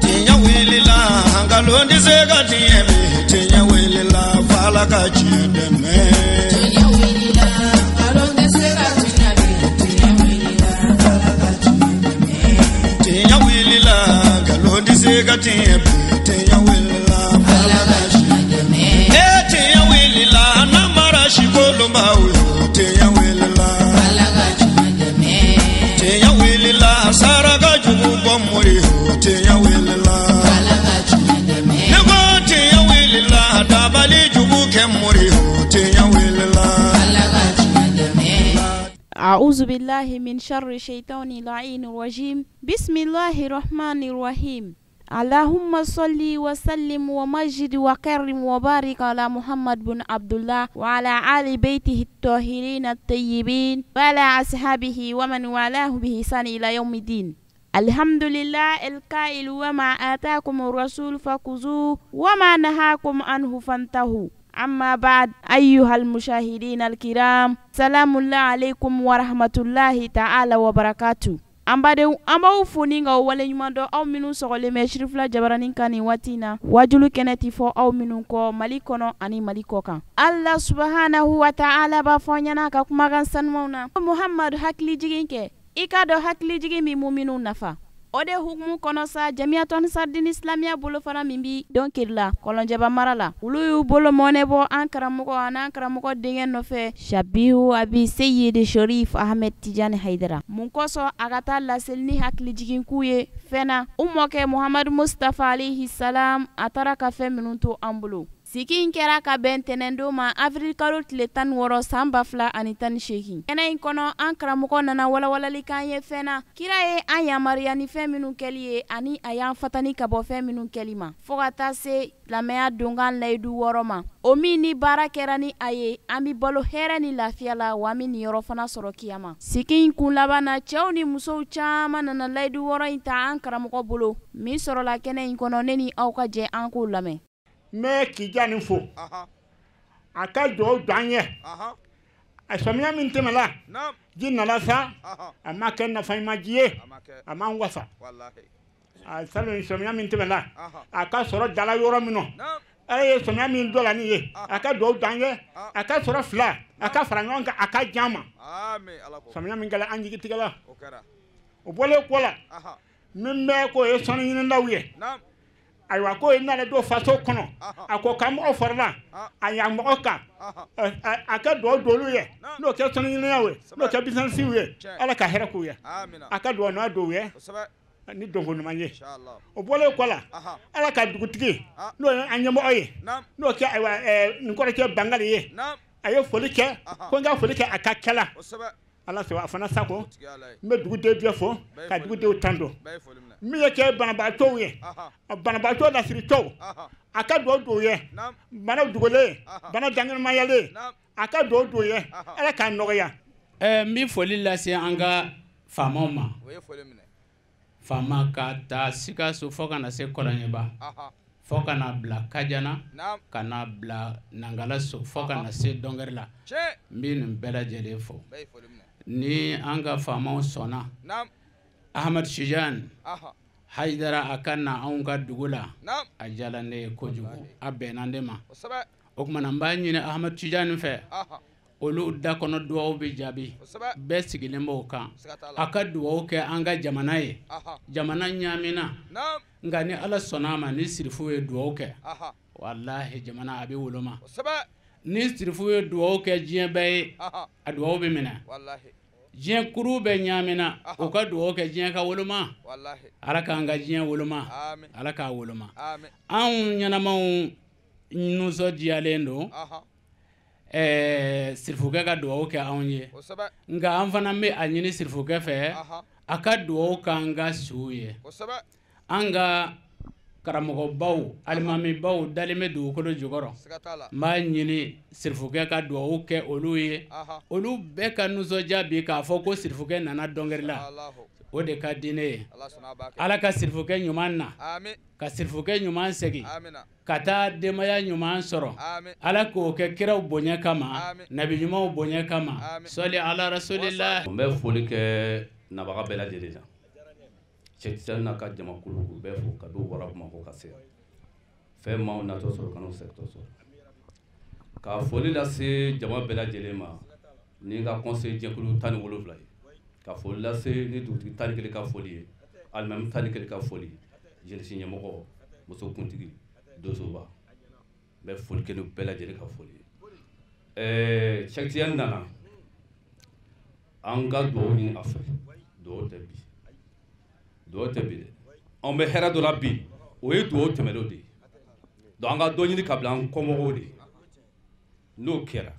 Tiɲɛ wulila nkalon tɛ se ka tiɲɛ bi tiɲɛ wulila f'Ala ka tiɲɛ dɛmɛ. Tiɲɛ wulila nkalon tɛ se ka tiɲɛ bi tiɲɛ wulila f'Ala ka tiɲɛ dɛmɛ. Tiɲɛ wulila nkalon tɛ se ka tiɲɛ bi tiɲɛ wulila f'Ala ka tiɲɛ dɛmɛ. Ee tiɲɛ wulila namara si kolonbaw yo tiɲɛ wulila f'Ala ka tiɲɛ dɛmɛ. Tiɲɛ wulila saraka jugu bɔ mori yo tiɲɛ wulila f'Ala ka tiɲɛ dɛmɛ. Ne ko tiɲɛ wulila dabali jugu kɛ mori yo tiɲɛ wulila f'Ala ka tiɲɛ dɛmɛ. أعوذ بالله من شر الشيطان اللعين الرجيم بسم الله الرحمن الرحيم اللهم صل وسلم ومجد وكرم وبارك على محمد بن عبد الله وعلى آل بيته الطاهرين الطيبين وعلى أصحابه ومن والاه بإحسان إلى يوم الدين. الحمد لله القائل وما آتاكم الرسول فخذوه وما نهاكم عنه فانتهوا. أما بعد، أيها المشاهدين الكرام، سلام الله عليكم ورحمة الله تعالى وبركاته. An badenw, an b'aw fo ni k'aw waleɲuman dɔn, aw minnu sɔgɔlen bɛ Sirifila jabaranin kan nin waati in na. Wajulu kɛnɛ ti fɔ aw minnu kɔ Mali kɔnɔ ani Mali kɔ kan. Allah subhanahu wa ta'ala b'a fɔ an ɲɛna a ka kumakan sanumanw na: Muhammadu, hakili jigin kɛ, i k'a dɔn hakili jigin min minnu nafa. O de hukumu kɔnɔ sa, Jamiyatɔn Sardini Silamɛya bolofara min bi Dɔnkili Kɔlɔnjɛba mara la, olu y'u bolo mɔnɛ bɔ an karamɔgɔ an'an karamɔgɔ denkɛ nɔfɛ, Shabihu Abi Seyidi Sherif Ahmed Tijani Hayidara. Mun kosɔn? A ka taa laseli ni hakili jigin k'u ye fɛn na u mɔkɛ Muhamadu Mustafa alayhi salam, a taara ka fɛn minnu to an bolo. Sigi in kɛra ka bɛn tɛnɛndon ma, avril kalo tile 16 san 2018. Kɛnɛ in kɔnɔ, an karamɔgɔ nana walawalali k'an ye fɛn na kira ye an yamaruya ni fɛn minnu kɛli ye, ani a y'an fatani ka bɔ fɛn minnu kɛli ma, fo ka taa se silamɛya donkan layidu 6 ma, o min ni baara kɛra ni a ye, an bɛ balo hɛrɛ ni lafiya la, wa an bɛ niyɔrɔ fana sɔrɔ kiyama. Sigi in kun laban na, cɛw ni musow caman nana layidu 6 in ta an karamɔgɔ bolo. Min sɔrɔla kɛnɛ in kɔnɔ, ne ni aw ka jɛ an k'o lamɛn. N bɛ Tijani fo a ka dugawu don an ye. A samiya min tɛmɛla, ji nana sa, a ma kɛ nafa ji ye, a m'an wasa. A salon samiya min tɛmɛla, a ka sɔrɔ dala yɔrɔ min na, ala ye samiya min dɔ la ni ye, a ka dugawu don an ye, a ka sɔrɔ fila a ka fara ɲɔgɔn kan, a ka jan ma. Samiya min kɛla, an jigi tigɛla. O bɔlen kɔ la, min bɛ k'o ye sanu ɲininaw ye, ayiwa, ko i nana don faso kɔnɔ, a ko ka mɔgɔ farala a yan mɔgɔ kan, a ka dugawu don olu ye, n'o kɛ sanu ɲininaw ye, n'o kɛ bisinɛsiw ye, Ala ka hɛrɛ k'u ye, a ka dugawu n'a don ye ni donko ɲuman ye. O bɔlen kɔ la, Ala ka dugutigi, n'o ye an ɲɛmɔgɔ ye, n'o kɛ ayiwa nin kɔrɔkɛ Bangali ye, a ye foli kɛ ko n ka foli kɛ a ka kɛla. Ala sɔrɔ a fana sako. N bɛ duguden bɛɛ fo ka dugudenw tando. Min ye kɛ banabaatɔw ye, banabaatɔ lasiritɔw, a ka dugawu don ye, bana dogolen, bana dankɛnɛmayalen, a ka dugawu don ye, Ala k'a nɔgɔya. N bɛ foli lase an ka faamaw ma, faama ka taa Sikaso fo ka na se Kɔlɔnjɛba, fo ka na bila Kajana, ka na bila Nangalaso, fo ka na se Dɔnkɛri la. N bɛ nin bɛɛ lajɛlen fo. Ni an ka faamaw sɔnna Ahmed Tijani Hayidara a ka na anw ka dugu la, a diyara ne ye kojugu, a bɛnna ne ma. O tuma na, n b'a ɲini Ahmed Tijani fɛ, olu da kɔnɔ dugawu bɛ jaabi, bɛɛ sigilen b'o kan, a ka dugawu kɛ an ka jamana ye. Jamana ɲaamina, nka ni Ala sɔnna a ma, ni sirifu ye dugawu kɛ, walahi jamana a bɛ woloma. Ni sirifu ye dugawu kɛ diɲɛ bɛɛ ye, a dugawu bɛ minɛ. Diɲɛ kuru bɛ ɲaamina, o ka dugawu kɛ diɲɛ ka woloma. Ala k'an ka diɲɛ woloma, Ala k'a woloma. Anw ɲɛnamaw nisɔndiyalen don sirifukɛ ka dugawu kɛ anw ye, nka an fana bɛ a ɲini sirifukɛ fɛ a ka dugawu k'an ka suw ye. An ka karamɔgɔbaw, alimamibaw dalen bɛ dugukolo jukɔrɔ, n b'a ɲini sirifukɛ ka dugawu kɛ olu ye, olu bɛɛ ka nisɔndiya bi k'a fɔ ko sirifukɛ nana Dɔnkɛri la. O de ka di ne ye. Ala ka sirifukɛ ɲuman na, ka sirifukɛ ɲuman segin, ka taa denbaya ɲuman sɔrɔ. Ala k'o kɛ kiraw bonya kama, nabi ɲumanw bonya kama. Sɔli ala rasulillah. N bɛ foli kɛ nabaga bɛɛ lajɛlen la. Cheikh Tidiane n'a ka jamakulu k'u bɛɛ fo ka b'u bɔra Bamakɔ ka se yan fɛn maaw natɔ sɔrɔ ka n'u sɛgɛtɔ sɔrɔ ka foli lase jama bɛɛ lajɛlen ma ni n ka conseil jɛkulu 17 ye ka foli lase ni dugutigi 11 ka foli ye alimami 11 ka foli jeunesse ɲɛmɔgɔ muso kuntigi donsoba n bɛ foli kɛ n'u bɛɛ lajɛlen ka foli ye. Cheikh Tidiane nana an ka dugawu ɲini a fɛ dugawu tɛ bi dugawu tɛ bi dɛ an bɛ hɛrɛ dɔ la bi o ye dugawu tɛmɛnenw de ye donc an ka dɔ ɲini ka bila an kɔmɔgɔw de ye n'o kɛra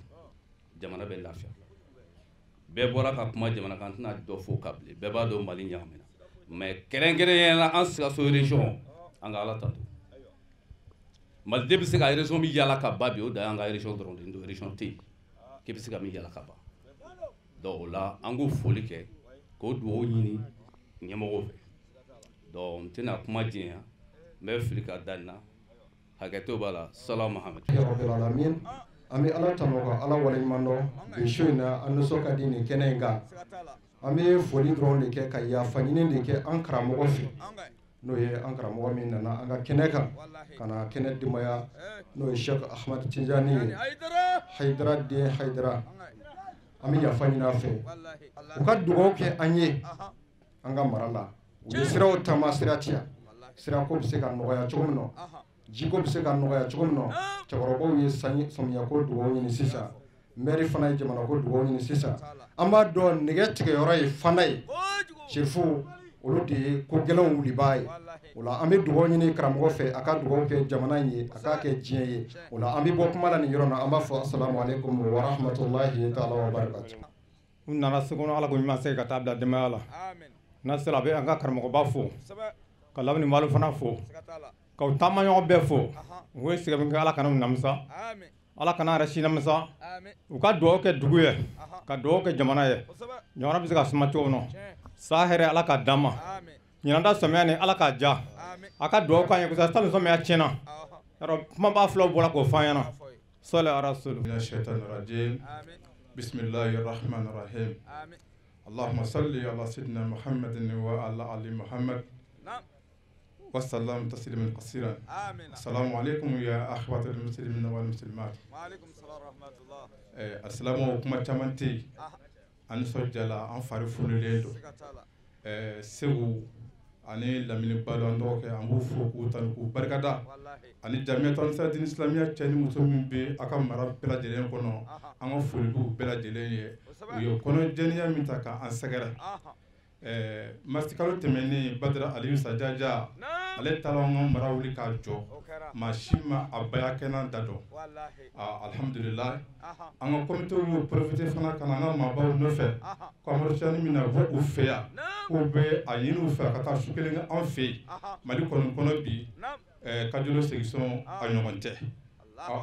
jamana bɛ lafiya bɛɛ bɔra ka kuma jamana kan tɛna dɔ fo ka bilen bɛɛ b'a dɔn Mali ɲagamina mais kɛrɛnkɛrɛnnenya la an Sikaso région an ka Ala tanto Maliden bɛ se ka région min yala ka ban bi o dan y'an ka région dɔrɔn de ye n'o région tɛ yen k'i bɛ se ka min yala ka ban donc o la an k'o foli kɛ k'o dugawu ɲini ɲɛmɔgɔw fɛ donc n tɛna kuma janya n bɛ fili ka da nin na hakɛto b'a la salam Muhammed. Rabbil alamin an bɛ Ala tanu ka Ala waleɲuman dɔn bi su in na an nisɔn ka di nin kɛnɛ in kan an bɛ foli dɔrɔn de kɛ ka yafa ɲini de kɛ an karamɔgɔ fɛ n'o ye an karamɔgɔ min nana an ka kɛnɛ kan ka na kɛnɛ denbaya n'o ye Cheikh Ahmad Tijani ye Hayidara den Hayidara an bɛ yafa ɲini a fɛ u ka dugawu kɛ an ye an ka mara la u ye siraw taama sira tiya sirako bɛ se ka nɔgɔya cogo min na jiko bɛ se ka nɔgɔya cogo min na cɛkɔrɔbaw ye samiyako dugawu ɲini sisan mɛri fana ye jamanako dugawu ɲini sisan an b'a dɔn nɛgɛ tigɛyɔrɔ ye fana ye sirifu olu de ye ko gɛlɛnw wulibaa ye o la an bɛ dugawu ɲini karamɔgɔ fɛ a ka dugawu kɛ jamana in ye a k'a kɛ diɲɛ ye o la an bɛ bɔ kuma la nin yɔrɔ na an b'a fɔ asalamu aleykum wa rahmatulahi taala wa barakatu. U nana so kɔnɔ Ala ko ɲuman se ka taa bila denbaya la n'a sera a bɛ an ka karamɔgɔba fo ka Lamini Malo fana fo ka u taamaɲɔgɔn bɛɛ fo u ye sɛgɛn min kɛ Ala kana u namisa Ala kana yɛrɛ si namisa u ka dugawu kɛ dugu ye ka dugawu kɛ jamana ye jamana bɛ se ka suma cogo min na san hɛrɛ Ala k'a d'an ma ɲinan ta samiya ni Ala k'a diya a ka dugawu k'an ye kosɛbɛ sani samiya tiɲɛna yarɔ kumabaa filaw bɔra k'o fɔ an ɲɛna sɔli arasulu. Bismillahir Rahmanir Rahim. Allahumma salli ala sayyidina Muhammadin wa ala ali Muhammad. Wa sallam tasliman kaseeran. Assalamu alaikum ya akhwatal muslimin wal muslimat. Wa alaikum salam wa rahmatullah. Assalamu kuma caman tɛ yen. An nisɔndiyala an fari fununen don. Segu ani Lamini Balo an dɔgɔkɛ an b'u fo k'u tanu k'u barikada ani Jamiatu Ansar Islamiyya cɛ ni muso min bɛ a ka mara bɛɛ lajɛlen kɔnɔ an ka foli b'u bɛɛ lajɛlen ye u ye kɔnɔjɛlenya min ta k'an sɛgɛrɛ. Marisikalo tɛmɛnen Badara Aliyu Sajaja ale taara an ka mara wuli k'a jɔ maa si ma a baya kɛnɛ da dɔn alhamdulilayi an ka komitew y'o profité fana ka na an ka maabaw nɔfɛ ko Amadu Tijani min na bɔ u fɛ yan k'u bɛ a ɲini u fɛ a ka taa su kelen kɛ an fɛ yen Mali kɔni kɔnɔ bi Kajolo segisɔn a ɲɔgɔn tɛ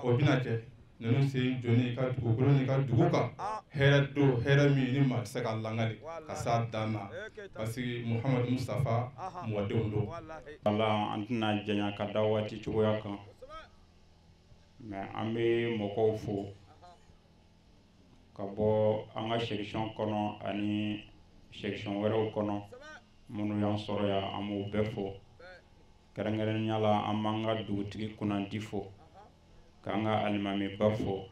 o bɛna kɛ ninnu sen jɔnni ka dugukolo ni ka dugu kan hɛrɛ don hɛrɛ min ni maa tɛ se ka langali ka s'a dan na parce que Muhamadu Mustafa mɔdenw don. Wala an tɛna janya ka da waati cogoya kan mais an bɛ mɔgɔw fo ka bɔ an ka section kɔnɔ ani section wɛrɛw kɔnɔ minnu y'an sɔrɔ yan an b'u bɛɛ fo kɛrɛnkɛrɛnnenya la an b'an ka dugutigi kunnandi fo k'an ka alimamiba fo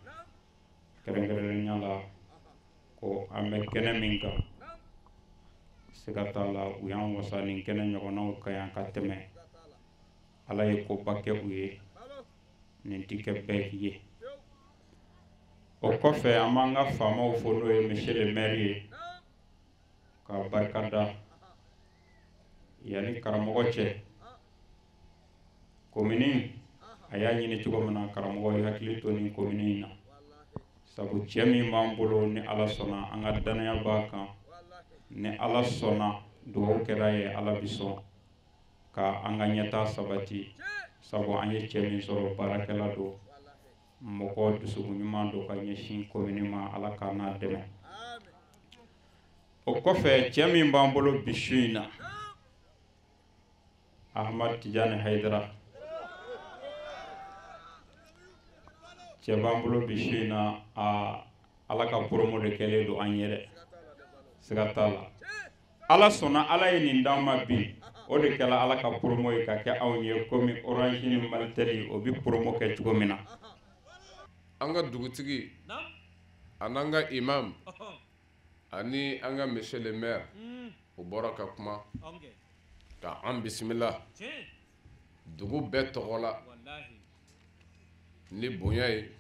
kɛrɛnkɛrɛnnenya la ko an bɛ kɛnɛ min kan siga t'a la u y'an wasa nin kɛnɛ ɲɔgɔnnaw ka yan ka tɛmɛ Ala ye koba kɛ u ye nin ti kɛ bɛɛ ye o kɔfɛ an b'an ka faamaw fo n'o ye monsieur le maire ye k'a barika da yanni karamɔgɔ cɛ komini a y'a ɲini cogo min na karamɔgɔ ye hakili to nin komini in na sabu cɛ min b'an bolo ni Ala sɔnna an ka danaya b'a kan ni Ala sɔnna dugawu kɛra ye Ala bi sɔn ka an ka ɲɛtaa sabati sabu an ye cɛ min sɔrɔ baarakɛla don mɔgɔ dusukun ɲuman don ka ɲɛsin komini ma Ala k'an n'a dɛmɛ o kɔfɛ cɛ min b'an bolo bi su in na Ahmad Tijani Hayidara cɛ b'an bolo bi su in na a Ala ka promo de kɛlen don an ye dɛ siga t'a la Ala sɔnna Ala ye nin d'an ma bi O de kɛla Ala ka promo ye ka kɛ anw ye komi Orange ni Malitel o bɛ promo kɛ cogo min na. An ka dugutigi, an'an ka imam, ani an ka monsieur le maire, o bɔra ka kuma ka an bisimila dugu bɛɛ tɔgɔ la ni bonya ye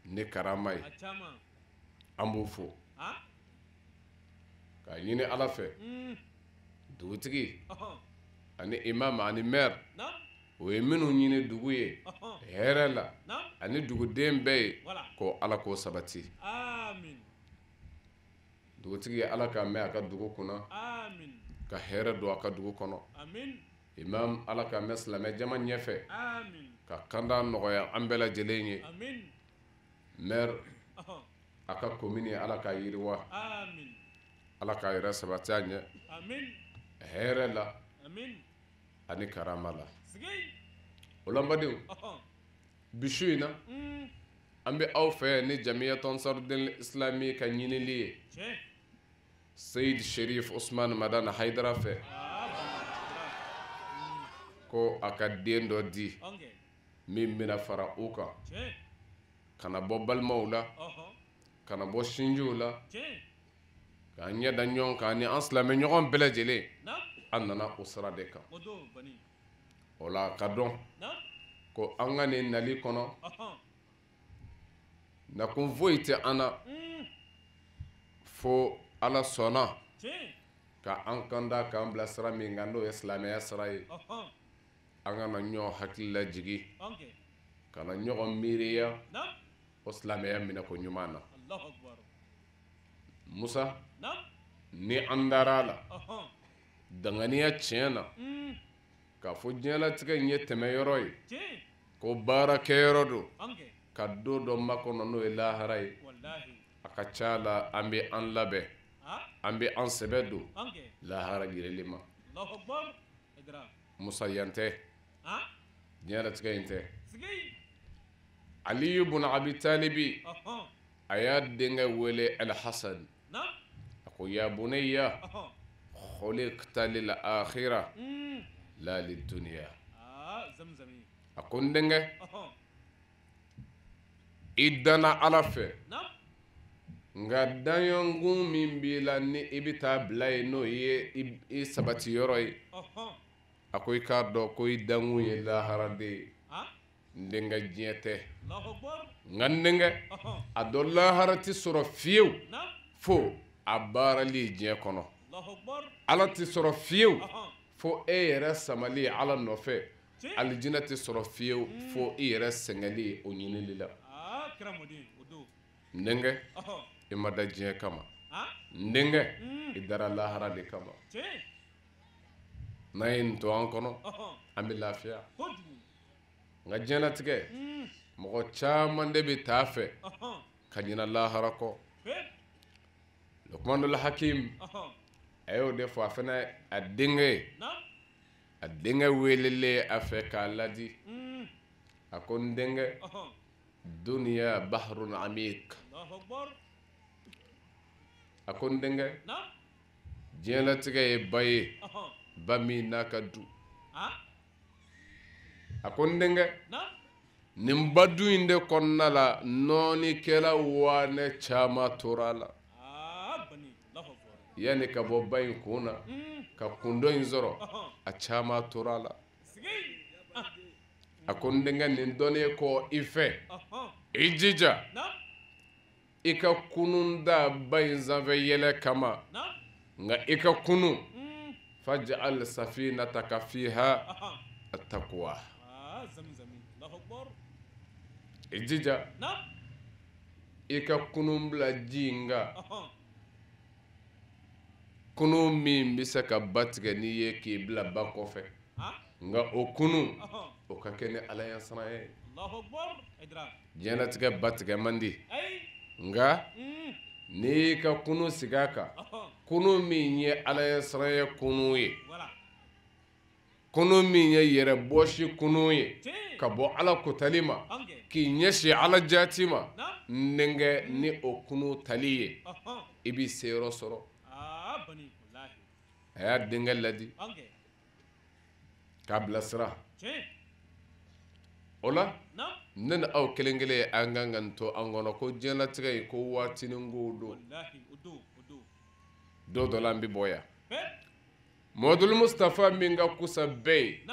ni karama ye. An b'o fo k'a ɲini Ala fɛ, dugutigi ani imam ani maire, o ye minnu ɲini dugu ye hɛrɛ la ani duguden bɛɛ ye, ko Ala k'o sabati. Dugutigi Ala k'a mɛn a ka dugu kunna, ka hɛrɛ don a ka dugu kɔnɔ. Imam Ala k'a mɛn silamɛ jama ɲɛfɛ, ka kanda nɔgɔya an bɛɛ lajɛlen ye. Maire a ka commune Ala k'a yiriwa, Ala k'a yɛrɛ sabati a ɲɛ hɛrɛ la ani karama la. O la n badenw, bi su in na an bɛ aw fɛ ni Jamiyatu Ansarudin Islami ka ɲinili ye Seyid Sherif Usman Madani Hayidara fɛ, ko a ka den dɔ di min bɛna fara u kan, ka na bɔ balimaw la, ka na bɔ sinjiw la, k'an ɲɛ da ɲɔgɔn kan ni an silamɛ ɲɔgɔn bɛɛ lajɛlen. An nana o sira de kan. O la ka dɔn ko an ka nin nali kɔnɔ, nakun foyi tɛ an na fo Ala sɔnna ka an kanda k'an bila sira min kan, n'o ye silamɛya sira ye. An kana ɲɔgɔn hakili lajigi, ka na ɲɔgɔn miiriya o silamɛya minɛko ɲuman na. Musa, ni an dara a la danganiya tiɲɛ na k'a fɔ diɲɛlatigɛ in ye tɛmɛyɔrɔ ye, ko baarakɛyɔrɔ don, ka don dɔ makɔnɔ n'o ye lahara ye, a ka ca la an bɛ an labɛn, an bɛ an sɛbɛ don lahara yirili ma. Musa, yan tɛ, diɲɛlatigɛ in tɛ. Aliyu bun Abi Talibi a y'a denkɛ wele Al-Hasan, a ko ya bunayya khuliqta lil akhirah la lid dunya. A ko n denkɛ, i danna Ala fɛ, nka daɲɔgɔn min b'i la ni i bɛ taa bila yen, n'o ye i sabati yɔrɔ ye, a ko i k'a dɔn ko i dankun ye lahara de ye. N denkɛ, diɲɛ tɛ. Nka n denkɛ, a dɔn lahara tɛ sɔrɔ fiyewu fo a baarali diɲɛ kɔnɔ. Ala tɛ sɔrɔ fiyewu fo e yɛrɛ samali Ala nɔfɛ. Alijinɛ tɛ sɔrɔ fiyewu fo i yɛrɛ sɛgɛnli o ɲinili la. N denkɛ, i ma da diɲɛ kama. N denkɛ, i dara lahara de kama. N'a ye nin to an kɔnɔ, an bɛ lafiya. Nka diɲɛlatigɛ, mɔgɔ caman de bɛ taa fɛ ka ɲina lahara kɔ. Luqmanul Hakim a y'o de fɔ a fana a denkɛ ye. A denkɛ welelen a fɛ k'a ladi, a ko n denkɛ, duniya bahrun amik. A ko n denkɛ, diɲɛlatigɛ ye ba ye, ba min n'a ka du. A ko n denkɛ, nin ba du in de kɔnɔna la, nɔɔnikɛla waanɛ caman tora a la. Yanni ka bɔ ba in kun na, ka kundo in sɔrɔ, a caman tora a la. A ko n denkɛ, nin dɔnnen kɔ i fɛ, i jija i ka kunun da ba in sanfɛ yɛlɛ kama, nka i ka kunun faj'al safinataka fiha at-taqwa. I jija i ka kunun bila ji in kan, kunun min bɛ se ka ba tigɛ n'i ye k'i bila ba kɔfɛ, nka o kunun o ka kɛ ni Ala ɲɛsiran ye. Diɲɛlatigɛ ba tigɛ man di, nka n'i y'i ka kunun sigi a kan, kunun min ye Ala ɲɛsiran ye kunun ye, kunun min ye yɛrɛ bɔsi kunun ye ka bɔ Ala kotali ma, k'i ɲɛsin Ala jaati ma, n denkɛ, ni o kunun tali ye, i b'i seyɔrɔ sɔrɔ. A y'a denkɛ ladi. K'a bilasira. O la ne ni aw kelen kelen ye an kan ka nin to an kɔnɔ ko diɲɛlatigɛ ye ko waatinin kow don. Don dɔ la an bɛ bɔ yan. Mamadu Mustafa min ka kusa bɛɛ ye,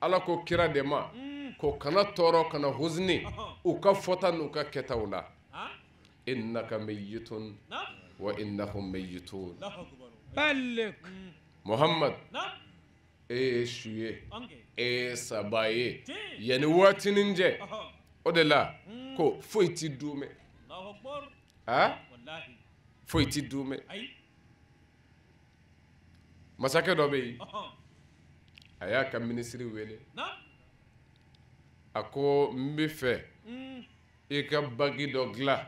Ala ko kira de ma ko kana tɔɔrɔ kana huzuni u ka fɔta n'u ka kɛtaw la. Innaka mayyitun wa innahum mayyitun. Muhammad, e ye su ye, e ye saba ye, yanni waatinin cɛ. O de la ko foyi ti duumɛ. A foyi ti duumɛ. Masakɛ dɔ bɛ yen, a y'a ka minisiri wele. A ko n bɛ fɛ i ka bagi dɔ dilan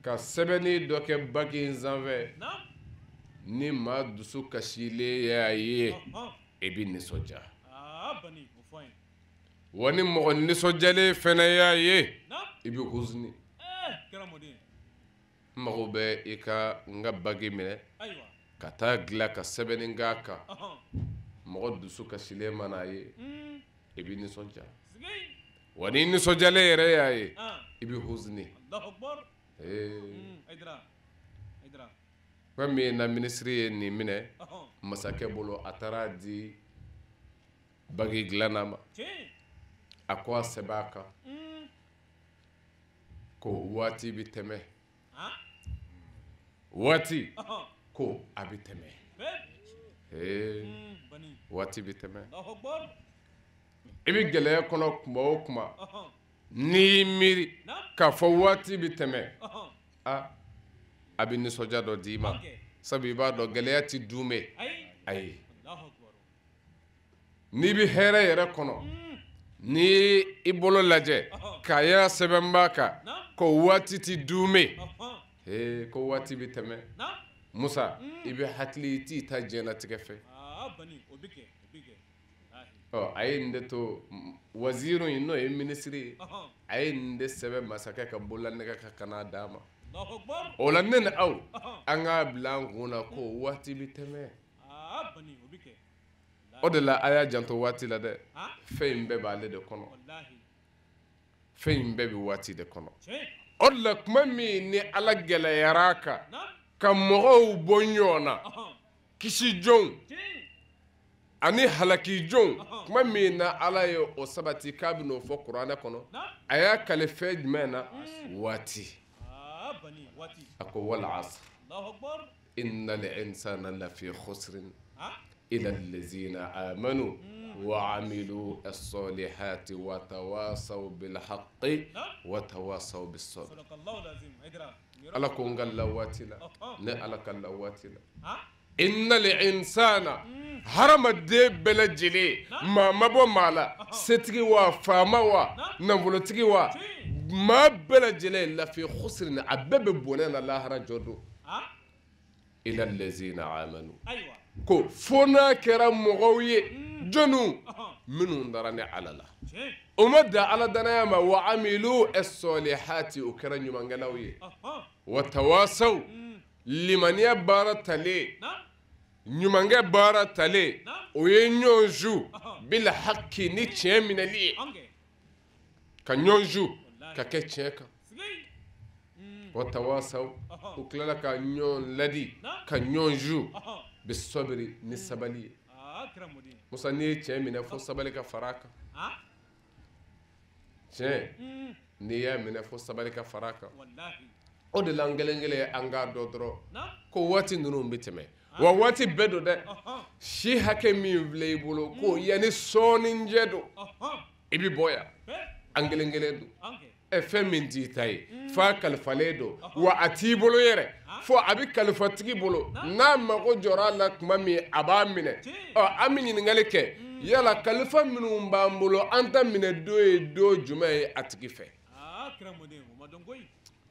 ka sɛbɛnni dɔ kɛ bagi in sanfɛ. Ni maa dusu kasilen y'a ye, i bɛ nisɔndiya. Wa ni mɔgɔ nisɔndiyalen fana y'a ye, i bɛ huzuni. N mago bɛ i ka n ka bagi minɛ ka taa dilan ka sɛbɛnni k'a kan. Mɔgɔ dusu kasilen mana a ye, i bɛ nisɔndiya. Wa ni nisɔndiyalen yɛrɛ y'a ye, i bɛ huzuni. Fɛn min na minisiri ye nin minɛ masakɛ bolo, a taara di bagi dilanna ma. A ko a sɛbɛn a kan ko waati bɛ tɛmɛ, waati ko a bɛ tɛmɛ, waati bɛ tɛmɛ. I bɛ gɛlɛya kɔnɔ kuma o kuma, n'i y'i miiri k'a fɔ waati bɛ tɛmɛ, a a bɛ nisɔndiya dɔ d'i ma, sabu i b'a dɔn gɛlɛya ti duumɛ. Ayi, n'i bɛ hɛrɛ yɛrɛ kɔnɔ, n'i i bolo lajɛ k'a y'a sɛbɛn b'a kan ko waati ti duumɛ, ko waati bɛ tɛmɛ. Musa, i bɛ hakili i t'i ta diɲɛlatigɛ fɛ. Ɔ, a ye nin de to waziru in, n'o ye minisiri ye, a ye nin de sɛbɛn masakɛ ka bololanɛgɛ kan ka n'a d'a ma. O la ne ni aw, an k'a bila an kun na ko waati bɛ tɛmɛ. O de la a y'a janto waati la dɛ. Fɛn in bɛɛ b'ale de kɔnɔ. Fɛn in bɛɛ bɛ waati de kɔnɔ. O de la kuma min ni Ala gɛlɛyara a kan ka mɔgɔw bɔ ɲɔgɔn na, kisi jɔnw ani halaki jɔnw, kuma min na Ala ye o sabati k'a bɛ n'o fɔ kuranɛ kɔnɔ, a y'a kale fɛn jumɛn na? Waati. A ko wal asr innal insana lafi khusrin illa allazina amanu wa amilu as-salihati wa tawasaw bil haqqi wa tawasaw bis sabr. Ala ko n ka la waati la, ne Ala ka la waati la. Innal insana, hadamaden bɛɛ lajɛlen, maa ma bɔ maa la, setigi wa, faama wa, nafolotigi wa, maa bɛɛ lajɛlen lafi khusrin, a bɛɛ bɛ bɔnɛ na lahara jɔ don. Illa allazina amanu, ko fo n'a kɛra mɔgɔw ye jɔnniw minnu dara ni Ala la, o ma dan Ala danaya ma, wa amilu as-salihati, o kɛra ɲumankɛlaw ye, wa tawasaw, limaniya baara talen, ɲumankɛ baara talen, o ye ɲɔgɔn su bil haqqi, ni tiɲɛ minɛli ye, ka ɲɔgɔn su ka kɛ tiɲɛ kan. Wa tawasaw, u tilala ka ɲɔgɔn ladi, ka ɲɔgɔn su bis sabri, ni sabali ye. Musa, n'i ye tiɲɛ minɛ fo sabali ka fara a kan. Tiɲɛ, n'i y'a minɛ fo sabali ka fara a kan. O de la an kelen kelen an k'a dɔn dɔrɔn ko waati ninnu bɛ tɛmɛ. Wa waati bɛɛ don dɛ. Si hakɛ min filɛ i bolo, ko yanni sɔɔni jɛ don, i bɛ bɔ yan. An kelen kelen don. Fɛn min t'i ta ye, f'a kalifalen don, wa a t'i bolo yɛrɛ, fo a bɛ kalifatigi bolo. N'a mago jɔra a la tuma min, a b'a minɛ. Ɔ, an bɛ ɲininkali kɛ, yala kalifa minnu b'an bolo, an ta minɛ don ye don jumɛn ye a tigi fɛ?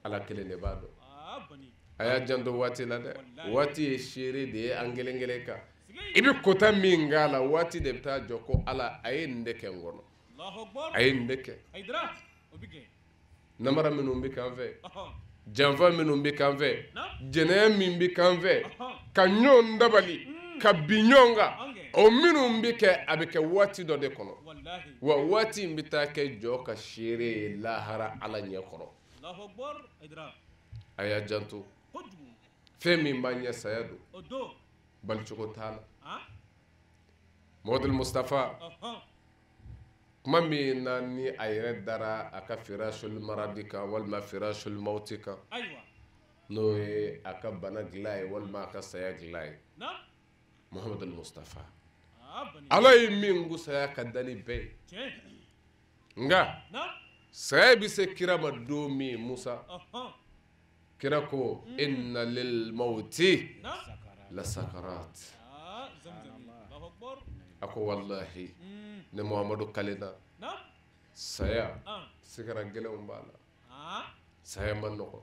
Ala kelen de b'a dɔn. A y'a janto waati la dɛ. Waati ye seere de ye an kelen kelen kan. I bɛ kota min k'a la, waati de bɛ taa jɔ ko Ala a ye nin de kɛ n kɔnɔ, a ye nin de kɛ. Namara minnu bɛ kan fɛ, janfa minnu bɛ kan fɛ, jɛnɛya min bɛ kan fɛ, ka ɲɔgɔn dabali, ka bin ɲɔgɔn kan, O minnu bɛ kɛ, a bɛ kɛ waati dɔ de kɔnɔ, wa waati in bɛ taa kɛ jɔ ka seere ye lahara Ala ɲɛ kɔrɔ. A y'a janto, fɛn min b'a ɲɛ saya don, balicogo t'a la. Mohamadu Mustafa, kuma min na ni a yɛrɛ dara a ka firasul maradi kan walima firasul mawti kan, n'o ye a ka bana dilan ye walima a ka saya dilan ye. Mohamadu Mustafa, Ala ye min ko saya ka da ni bɛɛ ye, nka saya bɛ se kira ma don min, Musa, kira ko inna lil mawti la sakarat. A ko wallahi ne Muhamadu kalenna, saya sigara gɛlɛnw b'a la, saya man nɔgɔ.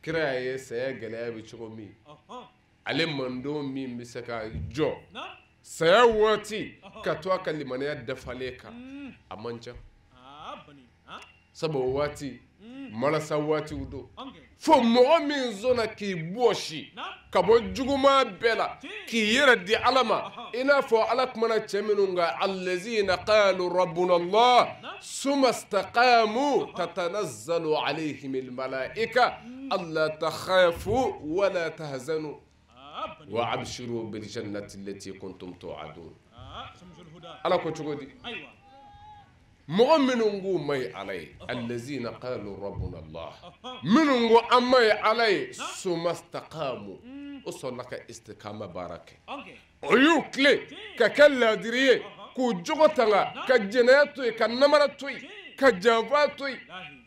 Kira y'a ye saya gɛlɛya bɛ cogo min, ale mando min bɛ se ka jɔ saya waati ka to a ka limaniya dafalen kan, a man ca. Sabu o waati malasa waatiw don, fo mɔgɔ min sɔnna k'i bɔsi ka bɔ juguman bɛɛ la k'i yɛrɛ di Ala ma, i n'a fɔ Ala kumana cɛ minnu kan, allazina qalu rabbuna Allah summa istaqamu tatanazzalu alayhim almalaika alla takhafu wala tahzanu wa abshiru bil jannati allati kuntum tu'adun. Ala ko cogo di? Mɔgɔ minnu k'u ma ye Ala ye, allazina qalu rabbuna Allah, minnu ko an ma ye Ala ye, summa istaqamu, o sɔnna ka istikama baara kɛ, o y'u tile ka kɛ laadiri ye, k'u jogo tanga, ka jɛnɛya to yen, ka namara to yen, ka janfa to yen,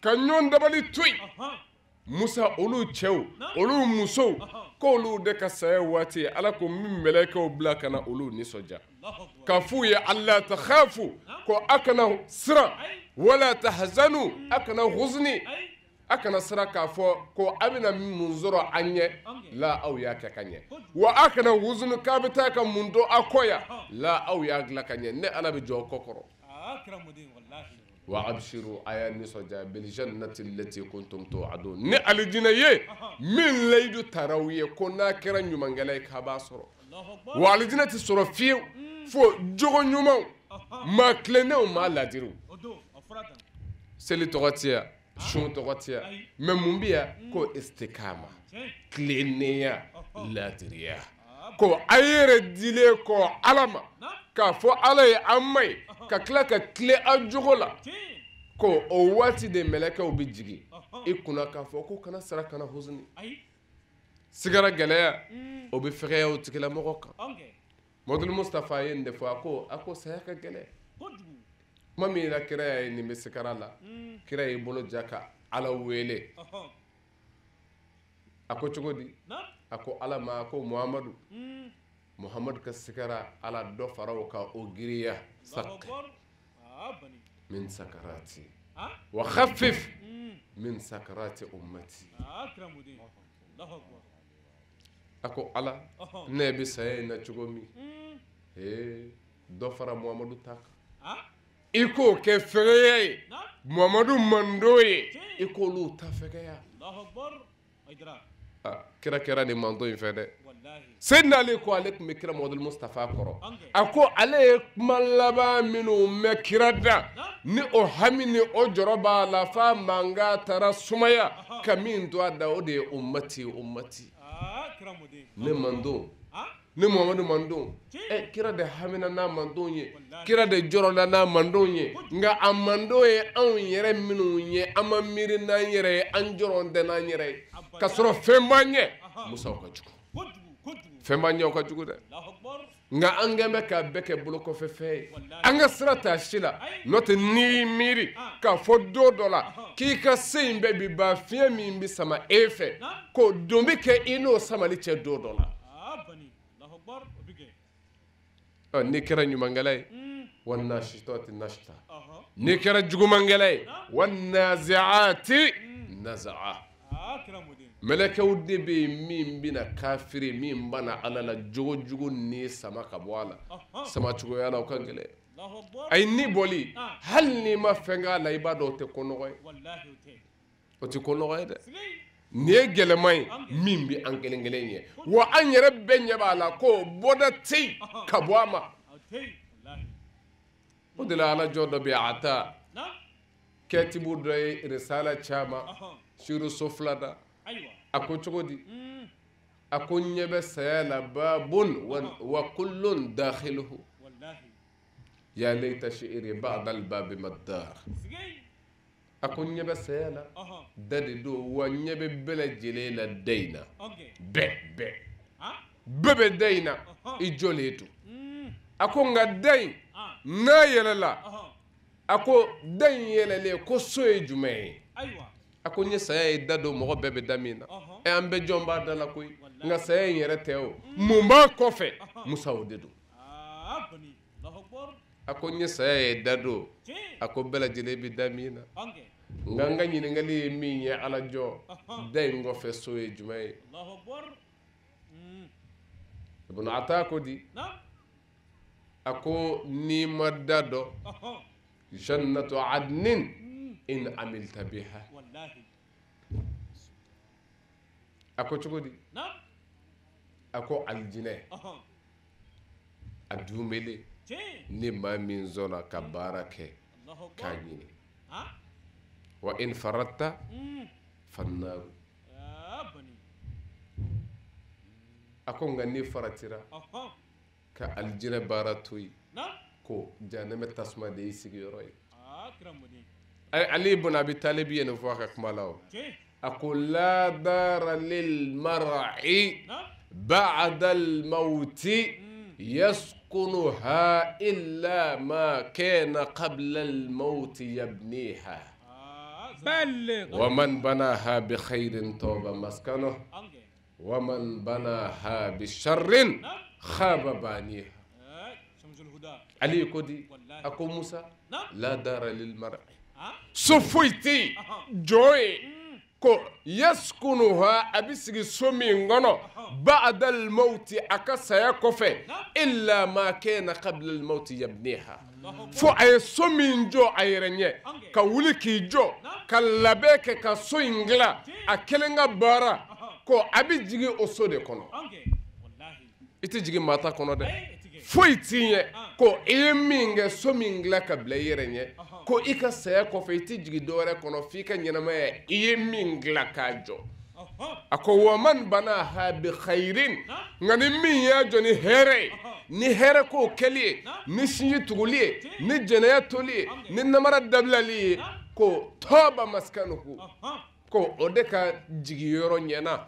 ka ɲɔgɔn dabali to yen. Musa, olu cɛw, olu musow, k'olu de ka saya waati, Ala ko min mɛlɛkɛw bila ka na olu nisɔndiya, k'a f'u ye alla takhafu, ko a kana siran, wala tahzanu, a kana huzni, a kana siran k'a fɔ ko a bɛna mun sɔrɔ an ɲɛ, la aw y'a kɛ ka ɲɛ, wa a kana huzni k'a bɛ taa ka mun to a kɔ yan, la aw y'a dilan ka ɲɛ, ne Ala bɛ jɔ aw kɔ kɔrɔ. Wa abshiru, a y'a nisɔndiya bil jannati allati kuntum tu'adun, ni alijinɛ ye min layidu taara aw ye ko n'a kɛra ɲumankɛla ye k'a b'a sɔrɔ. Wa alijinɛ tɛ sɔrɔ fiyewu fo jogo ɲumanw, maa tilennenw, maa laadiriw. Seli tɔgɔ tɛ yan, sun tɔgɔ tɛ yan, mɛ mun bɛ yan? Ko istikama, tilennenya, laadiriya. Ko a yɛrɛ dilen kɔ Ala ma, k'a fɔ Ala ye an ma ye, ka tila ka tile an jogo la, ko o waati de mɛlɛkɛw bɛ jigin i kunna k'a fɔ ko kana sara, kana husni. Sigara gɛlɛya, o bɛ fɛgɛya o tigilamɔgɔ kan. Mohamadu Mustafa ye nin de fɔ, a ko saya ka gɛlɛn. Kuma min na kira y'a ye nin bɛ sigara la, kira y'i bolo ja ka Ala wele. A ko cogo di? A ko Ala ma, a ko Muhamadu, Muhamadu ka sigara, Ala dɔ fara o kan, o giriya, saq min sakarati wa khaffif min sakarati ummati. A ko Ala, ne bɛ saya in na cogo min, dɔ fara Muhamadu ta kan, i k'o kɛ fɛgɛya ye, Muhamadu mando ye, i k'olu ta fɛgɛya. Kira kɛra nin mando in fɛ dɛ. Seydina Ali ko ale tun bɛ kira Muhamadu Mustafa kɔrɔ, a ko ale ye kuma laban minnu mɛn kira da, ni o hami ni o jɔrɔ b'a la, f'a mankan taara sumaya ka min to a da, o de ye ummati, ummati, ne mando, ne Muhamadu mando. Kira de hamina n'a mando ye, kira de jɔrɔla n'a mando ye, nka a mando ye anw yɛrɛ minnu ye, an ma miiri n'an yɛrɛ ye, an jɔrɔ tɛ n'an yɛrɛ ye, k'a sɔrɔ fɛn b'an ɲɛ. Musa, o ka jugu, fɛn b'an ɲɛ, o ka jugu dɛ. Nka an kɛn bɛ k'a bɛɛ kɛ bolokɔfɛ fɛn ye, an ka sira t'a si la. N'o tɛ, n'i y'i miiri k'a fɔ don dɔ la k'i ka se in bɛɛ bi ban, fiɲɛ min bɛ sama e fɛ, k'o don bɛ kɛ i n'o samali cɛ don dɔ la. N'i kɛra ɲumankɛla ye, wa nasitati nasita, n'i kɛra jugumankɛla ye, wa naziati nazaa. Mɛlɛkɛw de bɛ yen min bɛna kafiri, min banna Ala la, jogojugu ni sama ka bɔ a la, sama cogoya la o ka gɛlɛn. Ayi, ni bɔli, hali n'i ma fɛn k'a la, i b'a dɔn o tɛ ko nɔgɔ ye, o tɛ ko nɔgɔ ye dɛ. Nin ye gɛlɛman ye min bɛ an kelen kelen ye, wa an yɛrɛ bɛɛ ɲɛ b'a la ko bɔda tɛ yen ka bɔ a ma. O de la ala jɔ dɔ bɛ yen, a ta kɛtibu dɔ ye risala caman suru so fila da. A ko cogo di? A ko n ɲɛ bɛ saya la babun wa kullun dakhiluhu ya layta shi'ri ba'da al-babi mad-dar. A ko n ɲɛ bɛ saya la, da de don, wa n ɲɛ bɛ bɛɛ lajɛlen la da in na, bɛɛ bɛɛ bɛ da in na, i jɔlen don. A ko nka da in n'a yɛlɛla, a ko da in yɛlɛlen ko so ye jumɛn ye? A ko n ye saya ye da don mɔgɔ bɛɛ bɛ da min na, ɛ an bɛɛ jɔn b'a da la koyi, nka saya in yɛrɛ tɛ o, mun b'a kɔfɛ? Musa o de don. A ko n ye saya ye da don, a ko bɛɛ lajɛlen bɛ da min na, nka n ka ɲininkali ye min ye, ala jɔ da in kɔfɛ so ye jumɛn ye? Ibn Ata ko di? A ko n'i ma da dɔn, jannatu adnin in amilta biha. A ko cogo di? A ko alijinɛ a dumele ni maa min sɔnna ka baara kɛ k'a ɲini, wa in faratta fannaru. A ko nka n'i faratira ka alijinɛ baara to yen, ko jahanama tasuma de y'i sigiyɔrɔ ye. Ali ibn Abi Talib ye nin fɔ a ka kuma la o. A ko la dara lil mar'i ba'da al mawti yaskunuha illa ma kana qabla al mawti yabniha wa man banaha bi khairin taba maskanuhu wa man banaha bi sharrin khaba baniha. Ali ko di? A ko Musa, la dara lil mar'i, so foyi tɛ yen jɔn ye ko yaskunuha, a bɛ sigi so min kɔnɔ, ba'da al-mawti, a ka saya kɔfɛ, illa ma kana qabla al-mawti yabniha, fo a ye so min jɔ a yɛrɛ ɲɛ, ka wuli k'i jɔ ka labɛn kɛ ka so in dilan a kelen ka baara, ko a bɛ jigin o so de kɔnɔ. I tɛ jigin maa ta kɔnɔ dɛ, foyi t'i ɲɛ ko i ye min kɛ, so min dilan ka bila i yɛrɛ ɲɛ, ko i ka saya kɔfɛ i tɛ jigin dɔwɛrɛ kɔnɔ f'i ka ɲɛnamaya i ye min dilan k'a jɔ. A ko wa man banaha bi khairin, nka ni min y'a jɔ ni hɛrɛ ye, ni hɛrɛ ko kɛli ye, ni sinji tuguli ye, ni jɛnɛya toli ye, ni namara dabilali ye, ko taba maskanuhu, ko o de ka jigiyɔrɔ ɲɛna.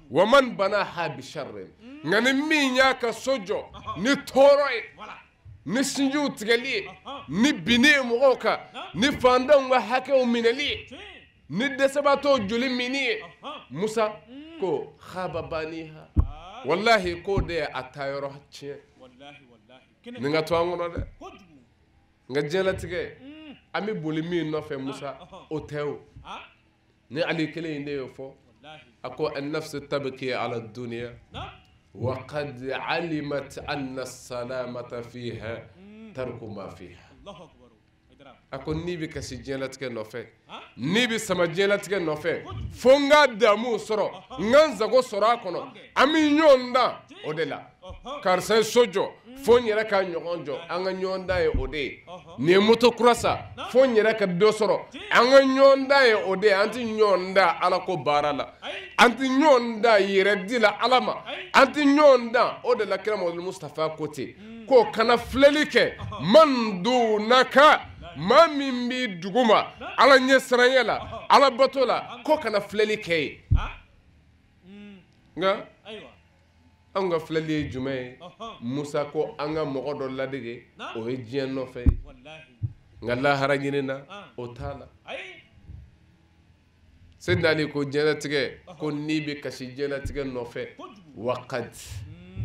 Wa man banaha bi sharrin, nka ni min y'a ka so jɔ ni tɔɔrɔ ye, ni sinjiw tigɛli ye, ni binni ye mɔgɔw kan, ni fantanw ka hakɛw minɛli ye, ni dɛsɛbaatɔw joli minni ye, Musa ko khaba baniha, walahi k'o de ye a taayɔrɔ tiɲɛ. Nin ka to an kɔnɔ dɛ, nka diɲɛlatigɛ an bɛ boli min nɔfɛ Musa, o tɛ o. Ni Ali kelen in de y'o fɔ, a ko an-nafsu tabki ala dunya wa qad alimat anna as-salamata fiha tarku ma fiha. A ko n'i bɛ kasi diɲɛlatigɛ nɔfɛ, n'i bɛ sama diɲɛlatigɛ nɔfɛ, fo n ka damu sɔrɔ, n ka n sago sɔrɔ a kɔnɔ, an bɛ ɲɔgɔn dan o de la. Karisa ye so jɔ, fo n yɛrɛ ka ɲɔgɔn jɔ, an ka ɲɔgɔn dan ye o de ye. Nin ye moto kura san, fo n yɛrɛ ka dɔ sɔrɔ, an ka ɲɔgɔn dan ye o de ye. An tɛ ɲɔgɔn dan Ala ko baara la, an tɛ ɲɔgɔn dan yɛrɛ di la Ala ma, an tɛ ɲɔgɔn dan o de la. Kira Muhamadu Mustafa ko ten, ko kana filɛli kɛ man dunaka, maa min b'i duguma Ala ɲɛ siranya la, Ala bato la, ko kana filɛli kɛ ye. Nka anw ka filɛli ye jumɛn ye? Musa ko an ka mɔgɔ dɔ ladege, o ye diɲɛ nɔfɛ ye, nka lahara ɲini na o t'a la. Seydina Ali ko diɲɛlatigɛ, ko n'i bɛ kasi diɲɛlatigɛ nɔfɛ, waqad,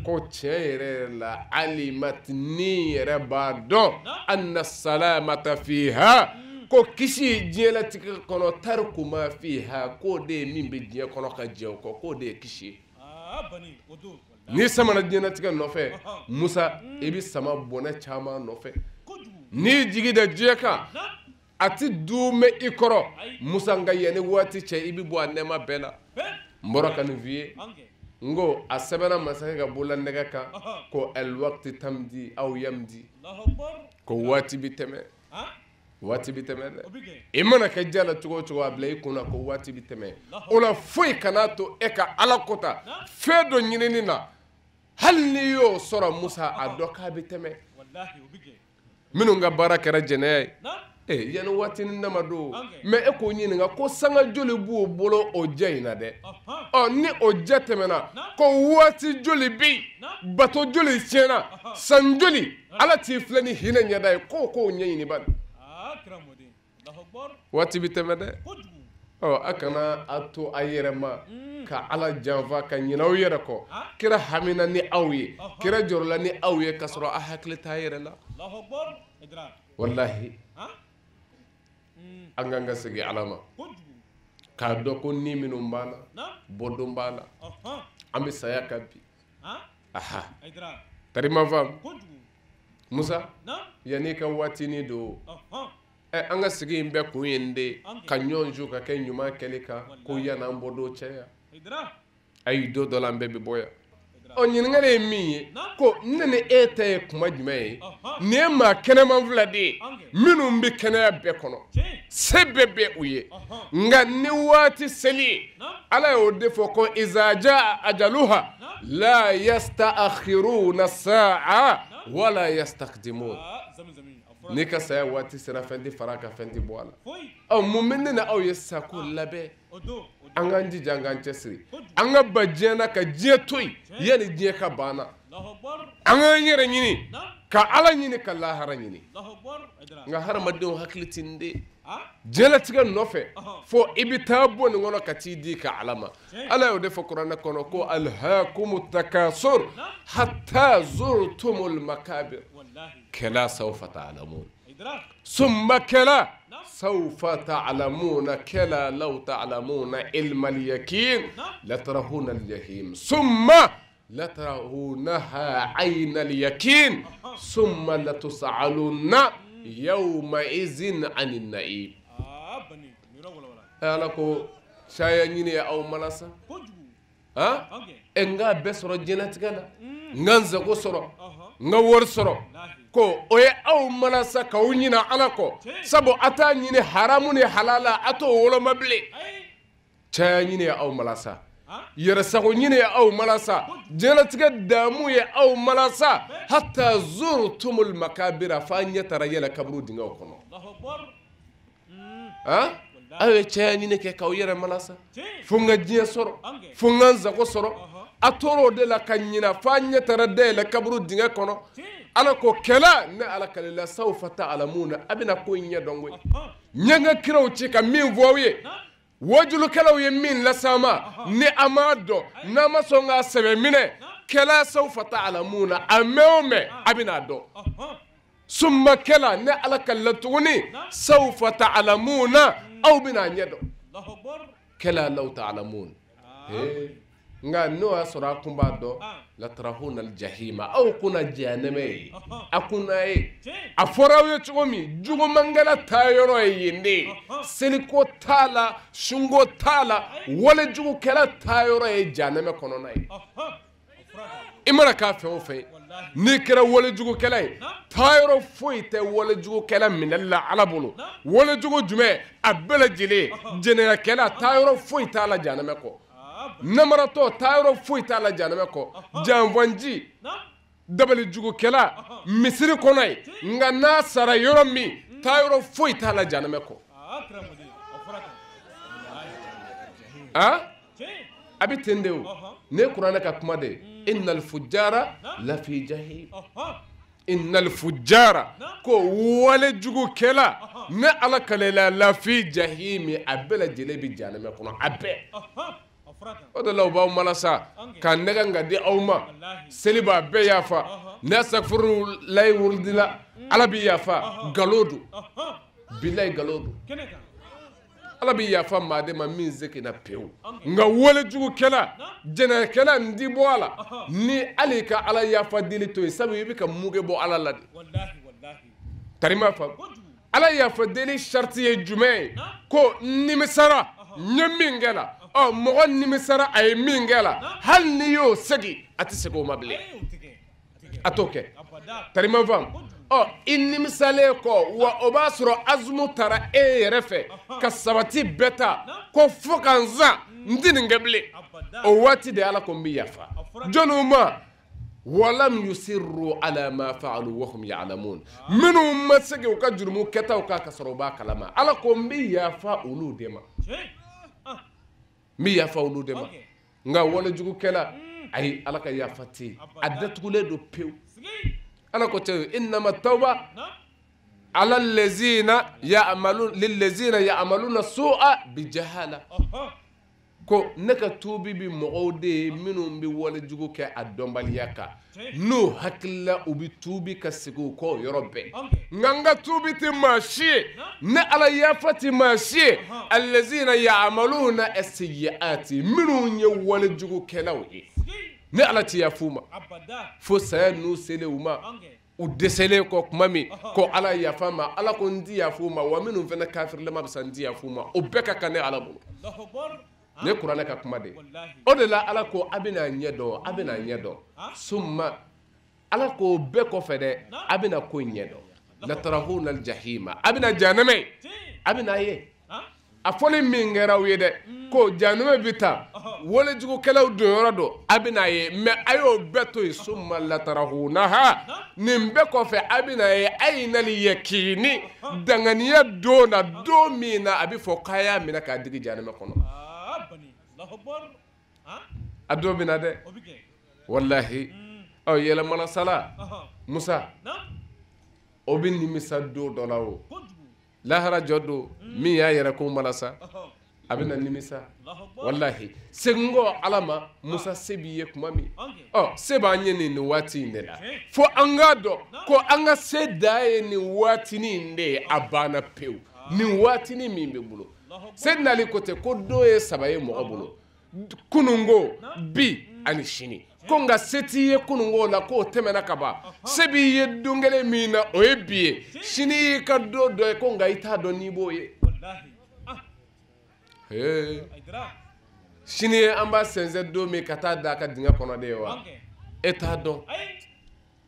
ko tiɲɛ yɛrɛ yɛrɛ la, alimat, ni yɛrɛ b'a dɔn, anna salamata fiha, ko kisi diɲɛlatigɛ kɔnɔ, tariku ma fiha, k'o de ye min bɛ diɲɛ kɔnɔ ka jɛ o kɔ, k'o de ye kisi ye. N'i samana diɲɛlatigɛ nɔfɛ Musa, i bɛ sama bɔnɛ caman nɔfɛ. N'i jigi da diɲɛ kan, a ti duumɛ i kɔrɔ Musa, nka yanni waati cɛ i bɛ bɔ a nɛɛma bɛɛ la. N bɔra ka nin f'i ye, n ko a sɛbɛnna masakɛ ka bolola nɛgɛ kan ko alwakti tamdi aw yamdi, ko waati bɛ tɛmɛ, waati bɛ tɛmɛ dɛ. I mana kɛ ja la cogo o cogo, a bila i kunna ko waati bɛ tɛmɛ. O la foyi kana to e ka Ala kota fɛn dɔ ɲinini na, hali n'i y'o sɔrɔ Musa, a dɔn k'a bɛ tɛmɛ. Minnu ka baara kɛra jɛnɛya ye, yanni waatinin dama don, mais e k'o ɲininka ko sanga joli b'o bolo o jɛ in na dɛ. Ɔ ni o jɛ tɛmɛna, ko waati joli bɛ yen, bato joli tiɲɛna, san joli, Ala t'i filɛ ni hinɛ ɲɛda ye, k'o ɲɛɲini bani. Waati bɛ tɛmɛ dɛ. Ɔ a kana a to a yɛrɛ ma ka Ala janfa ka ɲinɛ aw yɛrɛ kɔ. Kira hamina ni aw ye, kira jɔrɔla ni aw ye, k'a sɔrɔ a hakili t'a yɛrɛ la. Walahi, an k'an ka segin Ala ma, k'a dɔn ko ni minnu b'an na, bɔdon b'an na, an bɛ saya kan bi. Aha, tari ma faamu Musa, yanni ka waatinin don. An ka sigi in bɛɛ kun ye nin de ye, ka ɲɔgɔn su ka kɛ ɲuman kɛli kan, ko yan'an bɔ don cɛ yan. Ayi, don dɔ la an bɛɛ bɛ bɔ yan. Ɔ ɲininkali ye min ye, ko ne ni e ta ye kuma jumɛn ye? Nin ye maa kɛnɛman fila de ye minnu bɛ kɛnɛya bɛɛ kɔnɔ, se bɛɛ bɛ u ye, nka ni waati seli ye, Ala y'o de fɔ ko iza jaa ajaluha la yastaakhiruna saa wala yastakdimun. N'i ka saya waati sera, fɛn tɛ fara a kan, fɛn tɛ bɔ a la. Ɔ mun bɛ ne ni aw ye sisan k'o labɛn? An k'an jija, an k'an cɛsiri, an ka ban diɲɛ na ka diɲɛ to yen yanni diɲɛ ka ban na. An k'an yɛrɛ ɲini, ka Ala ɲini, ka lahara ɲini. Nka hadamadenw hakili tɛ nin de ye. Diɲɛlatigɛ nɔfɛ fo i bɛ taa bɔ nin kɔnɔ ka t'i di ka Ala ma. Ala y'o de fɔ kuranɛ kɔnɔ ko alhaakumu takasur hatta zurtumul makabir kala sawfa ta'lamun summa kala sawfa ta'lamuna kala law ta'lamuna ilmal yakin latarahuna al-jahim summa latarahunnaha aynal yakin summa latus'alunna yawma izin anin na'im. Ala ko caya ɲini ye aw malasa, n k'a bɛɛ sɔrɔ diɲɛlatigɛ la, n ka n sago sɔrɔ, n ka wari sɔrɔ, ko o ye aw malasa k'aw ɲina Ala kɔ, sabu a t'a ɲini haramu ni halala, a t'o woloma bilen. Caya ɲini ye aw malasa, yɛrɛsago ɲini ye aw malasa, diɲɛlatigɛ damu ye aw malasa, hatta zurtumul makabira, f'a ɲɛ taara yɛlɛ kaburu dingɛw kɔnɔ. Aw ye caya ɲini kɛ k'aw yɛrɛ malasa, fo n ka diɲɛ sɔrɔ, fo n ka n sago sɔrɔ. A tor'o de la ka ɲina f'a ɲɛ taara dayɛlɛ kaburu dingɛ kɔnɔ. Ala ko kɛlɛ ne Ala kalila sawfa ta'lamuna, a bɛna ko in ɲɛ dɔn koyi. N ye n ka kiraw ci ka min fɔ aw ye, wajulukɛlaw ye min las'an ma, ni a m'a dɔn, n'an ma sɔn k'a sɛbɛ minɛ, kɛlɛ sawfa ta'lamuna, a mɛn o mɛn a bɛna dɔn. Summa kɛlɛ ne Ala kalila tuguni sawfa ta'lamuna, aw bɛna ɲɛ dɔn. Kɛlɛ law ta'lamun. Nka n'o y'a sɔrɔ a kun b'a dɔn, latarahuna aljahima, aw kunna jahanama ye, a kunna ye. A fɔra aw ye cogo min, jugumankɛla taa yɔrɔ ye yen de ye, seliko t'a la, sunko t'a la, walejugukɛla taa yɔrɔ ye jahanama kɔnɔna ye. I mana k'a fɛn o fɛn ye, n'i kɛra walejugukɛla ye, taa yɔrɔ foyi tɛ walejugukɛla minɛli la Ala bolo. Walejugu jumɛn? A bɛɛ lajɛlen. Jɛnɛyakɛla, taa yɔrɔ foyi t'a la jahanama kɔ. Namaratɔ, taa yɔrɔ foyi t'a la jahanama kɔ. Janfanji, dabalijugukɛla, misiri kɔnɔ yen, nka n'a sara yɔrɔ min, taa yɔrɔ foyi t'a la jahanama kɔ. A bɛ ten de o. Ne kuranɛ ka kuma de ye, innal fujjara lafi jahim. Innal fujjara, ko walejugukɛla, ne Ala kalela lafi jahimi, a bɛɛ lajɛlen bɛ jahanama kɔnɔ, a bɛɛ. O de la u b'aw malasa ka nɛgɛ ka di aw ma, seli b'a bɛɛ yafa, n'a safurulayi wurudila, Ala b'i yafa. Nkalon don, bilayi nkalon don. Ala b'i yafa maa de ma min seginna pewu, nka walejugukɛla, jɛnɛyakɛla, n ti bɔ a la ni hali ka Ala yafa deli to yen, sabu i bɛ ka muge bɔ Ala la de. Tari ma faamu. Ala yafa deli sariti ye jumɛn ye? Ko nimisara, n ye min kɛ la, Ɔ mɔgɔ nimisara a ye min kɛ la, hali n'i y'o segin a tɛ segin o ma bilen, a t'o kɛ. Tarima faamu? Ɔ i nimisalen kɔ, wa o b'a sɔrɔ azumu taara e yɛrɛ fɛ ka sabati bɛɛ ta ko fo ka n sa n tɛ nin kɛ bilen. O waati de Ala ko n bɛ yafa jɔnniw ma? Walam yusirru ala ma faalu wa hum ya'lamun. Minnu ma segin u ka jurumu kɛtaw kan ka sɔrɔ u b'a kalama, Ala ko n bɛ yafa olu de ma, n bɛ yafa olu de ma. Nka walejugukɛla, ayi, Ala ka yafa tɛ yen, a datugulen don pewu. Ala ko tɛ innama tawba ala lezina ya'malu lillezina ya'maluna su'a bi jahala. Ko ne ka tuubi bi mɔgɔw de ye minnu bɛ walejugu kɛ a dɔnbaliya kan, n'u hakilila u bɛ tuubi ka segin u kɔ yɔrɔ bɛɛ. Nka n ka tuubi tɛ maa si ye, ne Ala yafa tɛ maa si ye. Allazina ya'maluna as-sayyi'ati, minnu ye walejugukɛlaw ye, ne Ala tɛ yafa u ma fo saya n'u selen u ma, u dɛsɛlen kɔ kuma min ko Ala yafa ma, Ala ko n tɛ yafa u ma. Wa minnu fana kafirilama bɛ sa n tɛ yafa u ma. O bɛɛ ka kan ne Ala bolo. Ne kuranɛ ka kuma de. O de la Ala ko a bɛna ɲɛ dɔn, a bɛna ɲɛ dɔn. Summa Ala ko bɛɛ kɔfɛ dɛ, a bɛna ko in ɲɛ dɔn. Latarahuna aljahima, a bɛna jahanama, a bɛna ye. A fɔli min kɛra aw ye dɛ, ko jahanama bɛ taa walejugukɛlaw don yɔrɔ don, a bɛna ye. Mais a y'o bɛɛ to yen. Summa latarahunaha, nin bɛɛ kɔfɛ a bɛna ye. Aynal yakini, danganiya don na, don min na a bɛ fɔ k'a y'a minɛ k'a digi jahanama kɔnɔ. A don bɛ na dɛ, walahi. Ɔ yɛlɛmana sala Musa, o bɛ nimisa don dɔ la o. Lahara jɔ don, min y'a yɛrɛ ko malasa, a bɛ na nimisa, walahi. Segin kɔ Ala ma, Musa se b'i ye kuma min, ɔ se b'an ye nin waati in de la. Fo an k'a dɔn ko an ka se dan ye nin waatinin in de ye, a banna pewu. Nin waatinin min bɛ bolo, Seydina Ali ko ten ko don ye saba ye mɔgɔ bolo, kununko, bi ani sini. Ko nka se t'i ye kununko la, k'o tɛmɛna ka ban. Se b'i ye don kelen min na, o ye bi ye. Sini y'i ka don dɔ ye, ko nka i t'a dɔn n'i b'o ye. Sini ye an b'a sɛnsɛn don min ka taa da a ka dingɛ kɔnɔ de ye wa? E t'a dɔn.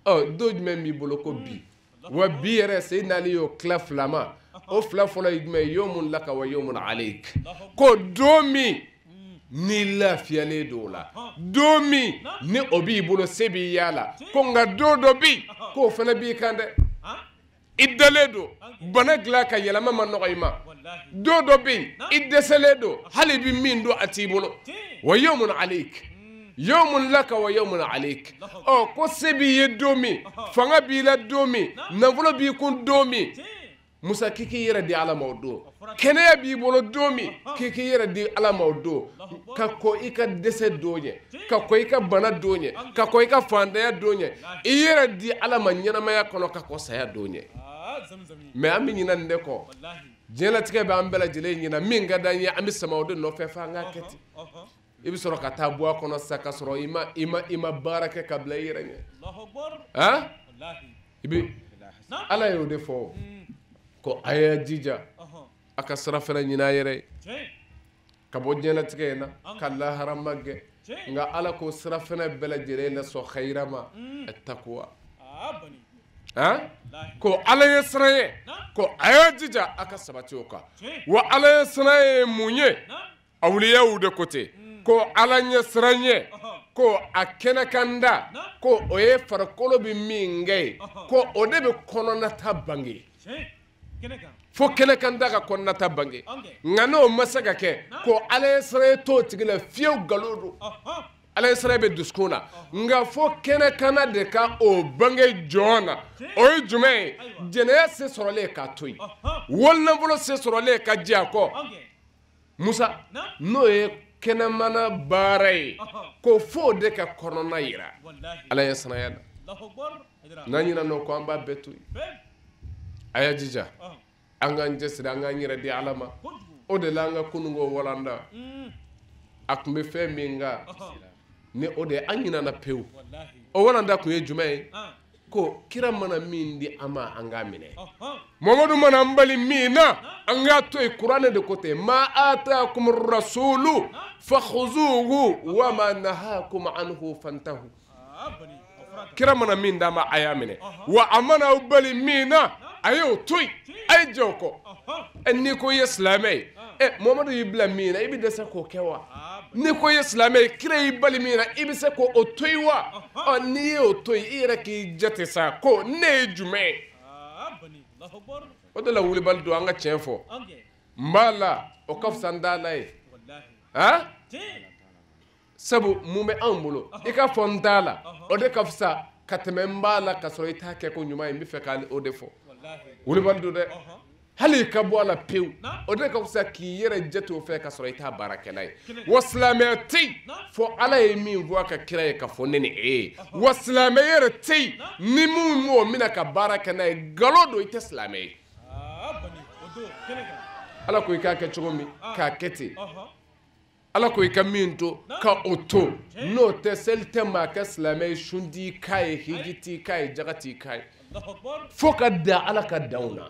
Ɔ don jumɛn b'i bolo ko bi? Wa bi yɛrɛ Seydina Ali y'o tila fila ma. O fila fɔlɔ ye jumɛn ye? Yawmun laka wa yawmun alayk. Ko don min n'i lafiyalen don o la, don min ni o b'i bolo, se b'i y'a la, ko nka don dɔ bɛ yen k'o fana b'i kan dɛ. I dalen don, bana dilan ka yɛlɛma ma nɔgɔ i ma. Don dɔ bɛ yen i dɛsɛlen don, hali i bɛ min don a t'i bolo. Wa yawmun alayk, yawmun laka wa yawmun alayk. Ɔ ko se b'i ye don min, fanga b'i la don min, nafolo b'i kun don min, Musa k'i k'i yɛrɛ di Ala ma o don. Kɛnɛya b'i bolo don min, k'i k'i yɛrɛ di Ala ma o don. Ka kɔ i ka dɛsɛ don ɲɛ, ka kɔ i ka bana don ɲɛ, ka kɔ i ka faantanya don ɲɛ, i yɛrɛ di Ala ma ɲɛnamaya kɔnɔ ka kɔ saya don ɲɛ. Mais an bɛ ɲinɛ nin de kɔ. Diɲɛlatigɛ bɛ an bɛɛ lajɛlen ɲinɛ, min ka d'an ye an bɛ sama o de nɔfɛ f'an k'a kɛ ten. I bɛ sɔrɔ ka taa bɔ a kɔnɔ sa ka sɔrɔ i ma baara kɛ ka bila i yɛrɛ ɲɛ. Han? I bɛ Ala y'o de fɔ. Ko a y'a jija a ka sira fana ɲini a yɛrɛ ye ka bɔ diɲɛlatigɛ in na ka lahara magɛn. Nka Ala ko sira fana bɛɛ lajɛlen na sɔn xayira ma takuwa. Han? Ko Ala ye siran ye, ko a y'a jija a ka sabati o kan. Wa Ala ye siran ye mun ye? Awliyaw de ko ten ko Ala ɲɛ siran ye, ko a kɛnɛkanda, ko o ye farikolo bɛ min kɛ ye, ko o de bɛ kɔnɔnata bange. Fo kɛnɛkanda ka kɔnɔnata bange. Nka n'o ma se ka kɛ, ko Ala ye siran ye t'o tigi la fiyewu, nkalon don. Ala ye siran bɛ dusukun na, nka fo kɛnɛkanna de ka o bange jɔn na. O ye jumɛn ye? Jɛnɛya se sɔrɔlen k'a to yen, walinafolo se sɔrɔlen ka jɛ a kɔ. Musa, n'o ye kɛnɛmana baara ye, ko fo de ka kɔnɔna yira Ala ye siranya la. N'an ɲinɛna o kɔ, an b'a bɛɛ to yen. A y'a jija an k'an cɛsiri, an k'an yɛrɛ di Ala ma. O de la an ka kununko walanda a tun bɛ fɛn min kan, ni o de ye an ɲinɛna pewu. O walanda tun ye jumɛn ye? Ko kira mana min di an ma an k'a minɛ. Mamadu mana an bali min na an k'a to yen. Kuranɛ de ko ten, ma ataakum rasulu fakhuzuhu wa ma nahakum anhu fantahu. Kira mana min d'a ma a y'a minɛ, wa a mana aw bali min na a y'o to yen, a ye jɛ o kɔ. N'i ko i ye silamɛ ye, Mamadu y'i bila min na i bɛ dɛsɛ k'o kɛ wa? N'i ko i ye silamɛ ye, kira y'i bali min na i bɛ se k'o to yen wa? Ɔ n'i y'o to yen, i yɛrɛ k'i jate sa ko ne ye jumɛn ye? O de la wulibali don, an ka tiɲɛ fɔ. N b'a la, o ka fisa n t'a la ye. Han? Sabu mun bɛ anw bolo, i k'a fɔ n t'a la, o de ka fisa ka tɛmɛ n b'a la ka sɔrɔ i t'a kɛ ko ɲuman ye. N bɛ fɛ k'o de fɔ. Wulibali don dɛ. Hali i ka bɔ a la pewu, o de ka fisa k'i yɛrɛ jate o fɛ ka sɔrɔ i t'a baarakɛla ye. Wa silamɛya tɛ yen fo Ala ye min fɔ a ka kira ye ka fɔ ne ni e ye. Wa silamɛya yɛrɛ tɛ yen ni min m'o minɛ ka baara kɛ n'a ye, nkalon don, i tɛ silamɛ ye. Ala ko i k'a kɛ cogo min, k'a kɛ ten. Ala ko i ka min to, ka o to. N'o tɛ, seli tɛ maa kɛ silamɛ ye, sun t'i k'a ye, hiji t'i k'a ye, jaga t'i k'a ye. Fo ka dan Ala ka danw na.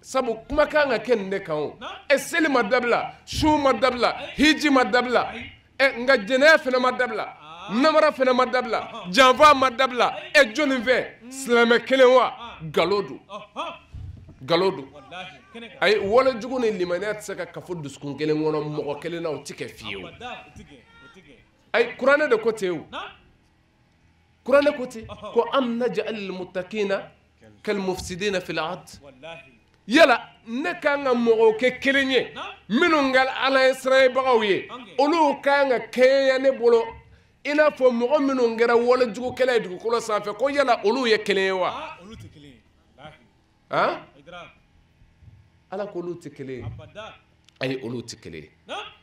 Sabu kuma kan ka kɛ nin de kan o. Seli ma dabila, sun ma dabila, hiji ma dabila, nka jɛnɛya fana ma dabila, namara fana ma dabila, janfa ma dabila. Jɔnni fɛ? Silamɛ kelen wa? Nkalon don. Nkalon don. Ayi, walejugu ni limaniya tɛ se ka kafo dusukun kelen kɔnɔ mɔgɔ kelen na, o tɛ kɛ fiyewu. Ayi, kuranɛ de ko ten o. Kuranɛ ko ten ko am naj'alil muttaqina kal mufsidina fil ard. Yala ne kan ka mɔgɔw kɛ kelen ye minnu ka Ala ye siranbagaw ye, olu kan ka kɛɲɛ ne bolo i n'a fɔ mɔgɔ minnu kɛra walejugukɛla ye dugukolo sanfɛ, ko yala olu ye kelen ye wa? Han? Ala ko olu tɛ kelen ye. Ayi, olu tɛ kelen ye.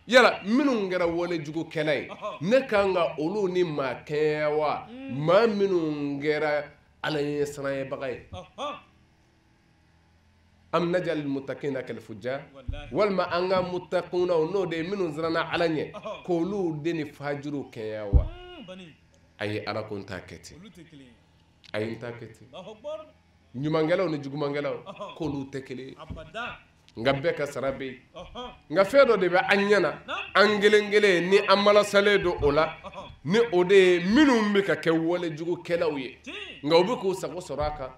Yala minnu kɛra walejugukɛla ye, ne kan ka olu ni maa kɛɲɛ wa? Maa minnu kɛra Ala ɲɛ siranɲɛbaga ye. Am naj'alil muttaqina kal fujjar, walima an ka muttaquna, n'o de ye minnu siranna Ala ɲɛ, k'olu de ni fajiriw kɛɲɛ wa? Ayi, Ala ko n t'a kɛ ten. Ayi, n t'a kɛ ten. Ɲumankɛlaw ni jugumankɛlaw, k'olu tɛ kelen ye. Nka bɛɛ ka sara bɛ yen. Nka fɛn dɔ de bɛ an ɲɛ na, an kelen kelen ni an malasalen don o la, ni o de ye minnu bɛ ka kɛ walejugukɛlaw ye, nka u bɛ k'u sago sɔrɔ a kan,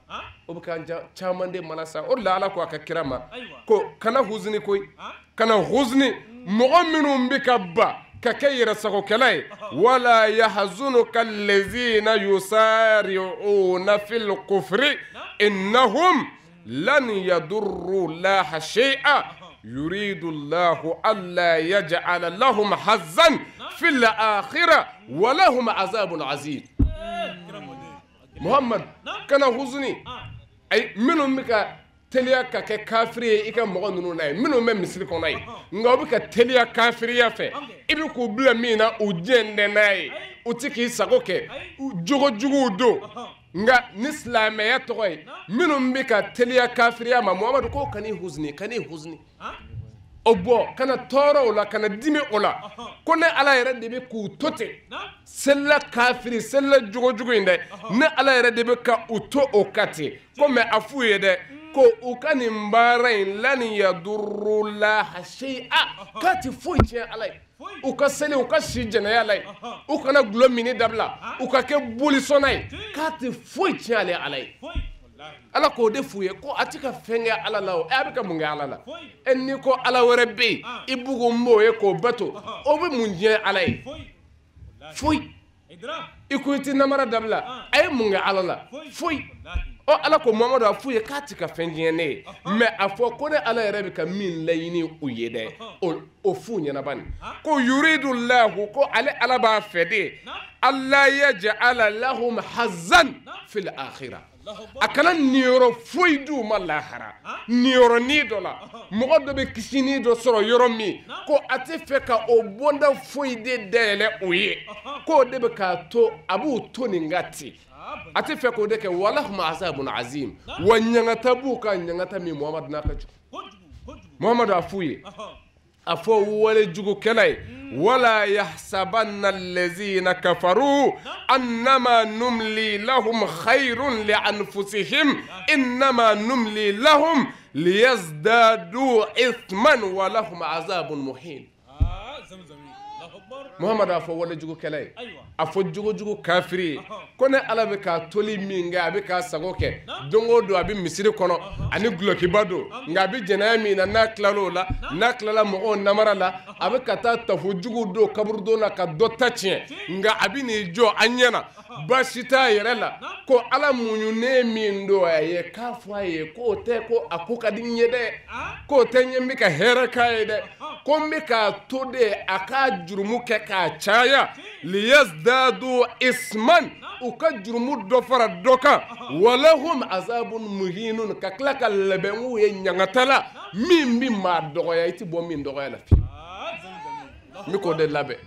o bɛ k'an caman de malasa. O de la Ala ko a ka kira ma ko kana huzuni koyi, kana huzuni mɔgɔ minnu bɛ ka ban ka kɛ yɛrɛsagokɛla ye. Wala yahzunuka allazina yusari'una fil kufri innahum lan yadurru llaha shay'a yuridu llahu alla yaj'ala lahum hazzan fil akhirah wa lahum azabun azim. Muhammad, kana huzuni. Ay, minnu bɛ ka teliya ka kɛ kafiri ye i ka mɔgɔ ninnu na ye, minnu bɛ misiri kɔnɔ ye, nka u bɛ ka teliya kafiriya fɛ, i bɛ k'u bila min na u jɛn tɛ n'a ye, u tɛ k'i sago kɛ, jogo juguw don. Nka ni silamɛya tɔgɔ ye, minnu bɛ ka teliya kafiriya ma, Muhamadu ko kan'i huzuni, kan'i huzuni. O bɔ, kana tɔɔrɔ o la, kana dimi o la, ko ne Ala yɛrɛ de bɛ k'u to ten. Selila kafiri, selila jogojugu in dɛ, ne Ala yɛrɛ de bɛ ka u to o kan ten. Ko mɛ a f'u ye dɛ, ko u ka nin baara in lan yadurru laha shay'a, k'a tɛ foyi tiɲɛ Ala ye. U ka seli, u ka si jɛnɛya la ye, u kana gulɔ minni dabila, u ka kɛ bolisɔnna ye, k'a tɛ foyi tiɲɛ ale Ala ye. Ala k'o de f'u ye ko a tɛ ka fɛn kɛ Ala la o, a bɛ ka mun kɛ Ala la? N'i ko Ala wɛrɛ bɛ yen, i bugu n b'o ye k'o bato, o bɛ mun diɲɛ Ala ye? Foyi. I ko i tɛ namara dabila, a ye mun kɛ Ala la? Foyi. Ɔ, Ala ko Mamadu a f'u ye k'a tɛ ka fɛn diɲɛ ne ye, mɛ a fɔ ko ne Ala yɛrɛ bɛ ka min laɲini u ye dɛ, o f'u ɲɛna bani. Ko yuridu lahu, ko ale Ala b'a fɛ de, alla yaj'ala lahum hazzan fil akhirah. A kana niyɔrɔ foyi d'u ma lahara, niyɔrɔnin dɔ la, mɔgɔ dɔ bɛ kisinin dɔ sɔrɔ yɔrɔ min, ko a tɛ fɛ ka o bonda foyi de dayɛlɛ o ye, k'o de bɛ k'a to a b'u to nin ka ten, a tɛ fɛ k'o de kɛ. Walahum azabun azim, wa ɲangata b'u kan, ɲangata min Muhamadu n'a ka jugu. Muhamadu a f'u ye A fɔ walejugukɛla ye wala yahsabanna allazina kafaru annama numli lahum khayrun li anfusihim innama numli lahum liyazdadu ithman wa lahum azabun muhin. Muhammad a fɔ walejugukɛla ye, a fɔ jogojugu kafiri ye, ko ne Ala bɛ ka toli min kɛ, a bɛ k'a sago kɛ don o don, a bɛ misiri kɔnɔ ani gulɔkiba don, nka a bɛ jɛnɛya min na, n'a tilal'o la, n'a tilala mɔgɔw namara la, a bɛ ka taa tafo jugu don kaburudon na ka dɔ ta tiɲɛ, nka a bɛ n'i jɔ an ɲɛ na, baasi t'a yɛrɛ la, ko Ala muɲunen min don a ye, k'a fɔ a ye k'o tɛ ko a ko ka di n ye dɛ, k'o tɛ n ye n bɛ ka hɛrɛ k'a ye dɛ, ko n bɛ k'a to de a k'a jurumu kɛ k'a caya, liyazdadu isman, u ka jurumu dɔ fara dɔ kan, walahum azabun muhinun, ka tila ka labɛn ye ɲangata la min bɛ maa dɔgɔya, i tɛ bɔ min dɔgɔya la fiyewu. N bɛ k'o de labɛn.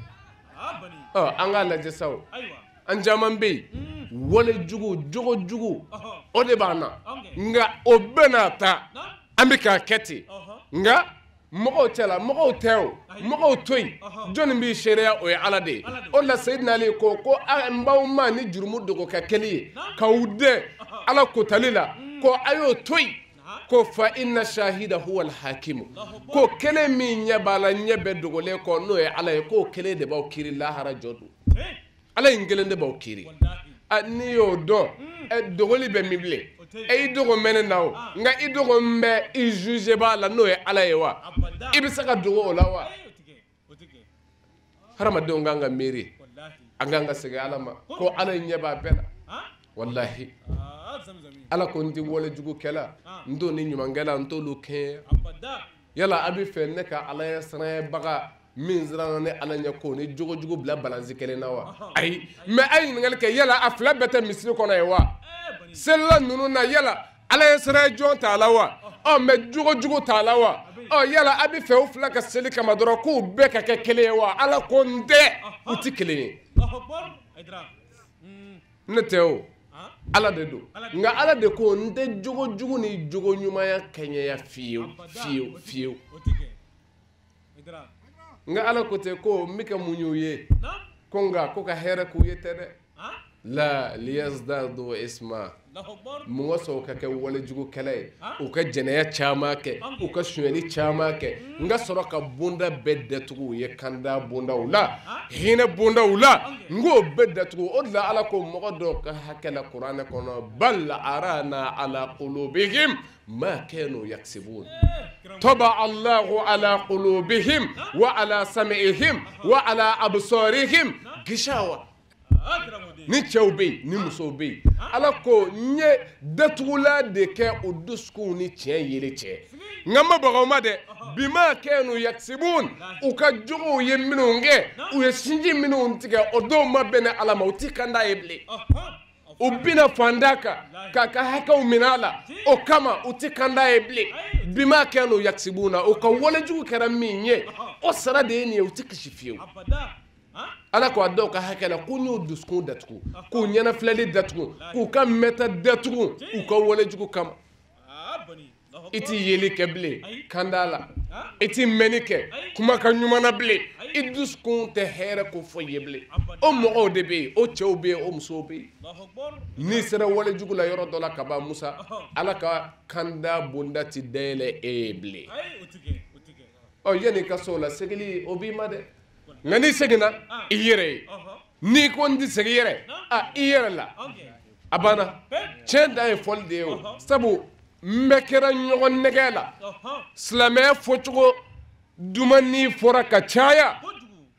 Ɔ, an k'a lajɛ sa o, an caman bɛ yen walejugu, jogojugu, o de b'an na, nka o bɛɛ n'a ta an bɛ k'a kɛ ten, nka mɔgɔw cɛla mɔgɔw tɛ o, mɔgɔw to yen, jɔnni b'i seereya, o ye Ala de ye. O la Seyidina Ali ko n b'aw ma ni jurumu dogo ka kɛli ye k'aw dɛn Ala kotali la, ko a y'o to yen, ko fa inna shahida huwa alhakimu, ko kelen min ɲɛ b'a la, ɲɛ bɛ dogolen kɔ, n'o ye Ala ye, k'o kelen de b'aw kiiri lahara jɔ don. Ala in kelen de b'aw kiiri. N'i y'o dɔn, dogoli bɛ min bilen? E i dogo mɛn ne na o, nka i dogo n bɛ i juge b'a la, n'o ye Ala ye wa? I bɛ se ka dogo o la wa? Hadamadenw kan ka miiri, an kan ka segin Ala ma, ko Ala in ɲɛ b'a bɛɛ la. Walahi, Ala ko n tɛ walejugukɛla, n t'o ni ɲumankɛla, n t'olu kɛɲɛ. Yala a bɛ fɛ ne ka Ala ɲɛ siranɲɛbaga min siranna ne Ala ɲɛ k'o ni jogojugu bila balansi kelen na wa? Ayi, mais a ye ɲininkali kɛ, yala a fila bɛɛ tɛ misiri kɔnɔ ye wa? Selila ninnu na, yala Ala ye siran jɔn t'a la wa? Ɔ, mais jogojugu t'a la wa? Ɔ, yala a bɛ fɛ o fila ka seli kama dɔrɔn k'u bɛɛ ka kɛ kelen ye wa? Ala ko n tɛ, u tɛ kelen ye. Ne tɛ o, Ala de don, nka Ala de ko n tɛ jogojugu ni jogo ɲumanya kɛɲɛya fiyewu fiyewu fiyewu. Nka Ala ko ten ko n bɛ ka mun y'u ye, ko nka ko ka hɛrɛ k'u ye tɛ dɛ. La liyazdadu isma, mɔgɔ sɔn ka kɛ walejugukɛla ye, u ka jɛnɛya caman kɛ, u ka sonyɛli caman kɛ, n ka sɔrɔ ka bonda bɛɛ datugu u ye, kanda bondaw la, hinɛ bondaw la, n k'o bɛɛ datugu. O de la Ala ko mɔgɔ dɔw ka hakɛ la kuranɛ kɔnɔ, bal arana ala qulubihim ma kanu yaksibun, taba Allahu ala qulubihim wa ala sam'ihim wa ala absarihim gishawa. Ni cɛw bɛ yen, ni musow bɛ yen, Ala ko n ye datugula de kɛ u dusukun ni tiɲɛ yeli cɛ, nka n ma baga o ma dɛ. Bima kanu yaksibun, u ka jogow ye minnu kɛ, u ye sinji minnu tigɛ, o dɔw ma bɛn ne Ala ma, u ti kan d'a ye bilen. U bɛna fanda kan k'a ka hakɛw minɛ a la, o kama u ti kan d'a ye bilen. Bima kanu yaksibun, u ka walejugu kɛra min ye, o sara de ye nin ye, u ti kisi fiyewu. Ala ko a dɔw ka hakɛ la ko n y'u dusukun datugu, k'u ɲɛnafilɛli datugu, k'u ka mɛta datugu u ka walejugu kama. I ti yeli kɛ bilen kan d'a la, i ti mɛnni kɛ kumakan ɲuman na bilen, i dusukun tɛ hɛrɛ ko fɔ ye bilen. O mɔgɔw de bɛ yen, o cɛw bɛ yen, o musow bɛ yen. N'i sera walejugu la yɔrɔ dɔ la ka ban, Musa, Ala ka kanda bonda ti dayɛlɛ e ye bilen. Ɔ, yanni i ka se o la, segili o b'i ma dɛ. Nka n'i seginna i yɛrɛ ye, n'i ko n tɛ segin yɛrɛ, a i yɛrɛ la, a banna. Tiɲɛ dan ye fɔli de ye o, sabu n bɛɛ kɛra ɲɔgɔn nɛgɛ la. Silamɛya fɔcogo duman ni fɔra ka caya,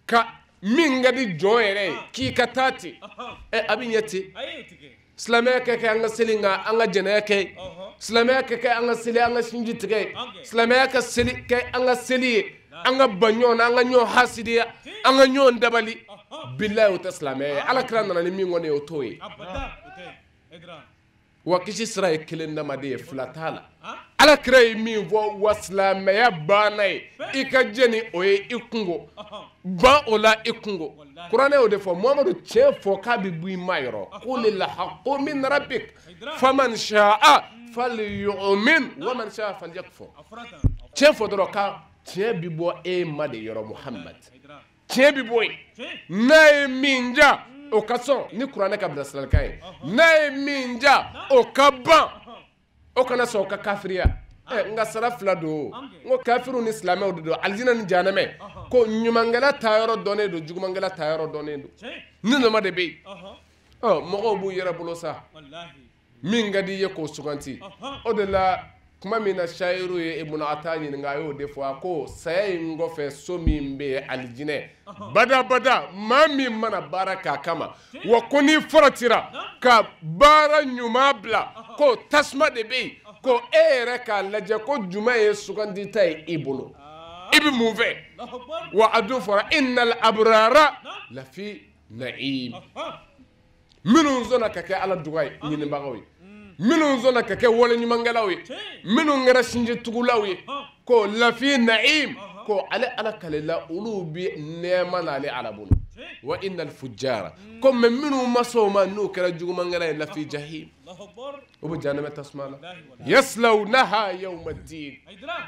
ka min ka di jɔn yɛrɛ ye k'i ka taa ten, ɛ a bɛ ɲɛ ten. Silamɛya ka kɛ an ka seli, nka an ka jɛnɛya kɛ. Silamɛya ka kɛ an ka seli, an ka sinji tigɛ. Silamɛya ka seli kɛ an ka seli ye, an ka ban ɲɔgɔn na, an ka ɲɔgɔn hasidiya, an ka ɲɔgɔn dabali. Bilayi, o tɛ silamɛya ye. Ala kira nana ni min kɔni ye, o t'o ye. Wa kisi sira ye kelen dama de ye, fila t'a la. Ala kira ye min fɔ, wa silamɛya banna ye, i ka jɛ ni o ye, i kungo ban o la, i kungo. Kuranɛ y'o de fɔ, Muhamadu tiɲɛ fɔ k'a bɛ bɔ i ma yɔrɔ. Qulil haqqu min rabbik faman sha'a falyu'min wa man sha'a falyakfur. Tiɲɛ fɔ dɔrɔn ka Tiɲɛ bi bɔ e ma de yɔrɔ Muhammad. Tiɲɛ bi bɔ yen. N'a ye min ja o ka sɔn ni kuranɛ ka bilasiralikan ye. N'a ye min ja o ka ban. O kana sɔn o ka kafiriya. N ka sara fila don. N ko kafiriw ni silamɛw de don. Alijinɛ ni jahanamɛ. Ko ɲumankɛla ta yɔrɔ dɔnnen don, jugumankɛla ta yɔrɔ dɔnnen don. Ni nɔma de bɛ yen. Ɔ mɔgɔw b'u yɛrɛ bolo sa. Min ka di i ye k'o suganti. O de la kuma min na sayiru ye Ibn Ata ɲininka a y'o de fɔ a ko saya in kɔfɛ so min bɛ yen alijinɛ badabada maa min mana baara k'a kama wa ko n'i faratira ka baara ɲuman bila ko tasuma de bɛ yen ko e yɛrɛ k'a lajɛ ko jumɛn ye sugandita ye i bolo i bɛ mun fɛ wa a dun fɔra innal abrara lafi na'im minnu sɔnna ka kɛ Ala duga ye ɲinibagaw ye minnu sɔnna ka kɛ wale ɲumankɛlaw ye minnu kɛra sinjitugulaw ye ko lafi na'im ko ale Ala kalela olu bi nɛɛma n'ale Ala bolo wa innal fujjara ko mais minnu ma sɔn o ma n'u kɛra jugumankɛla ye lafi jahim u bɛ jahanamɛ tasuma la yaslawnaha yawma ddin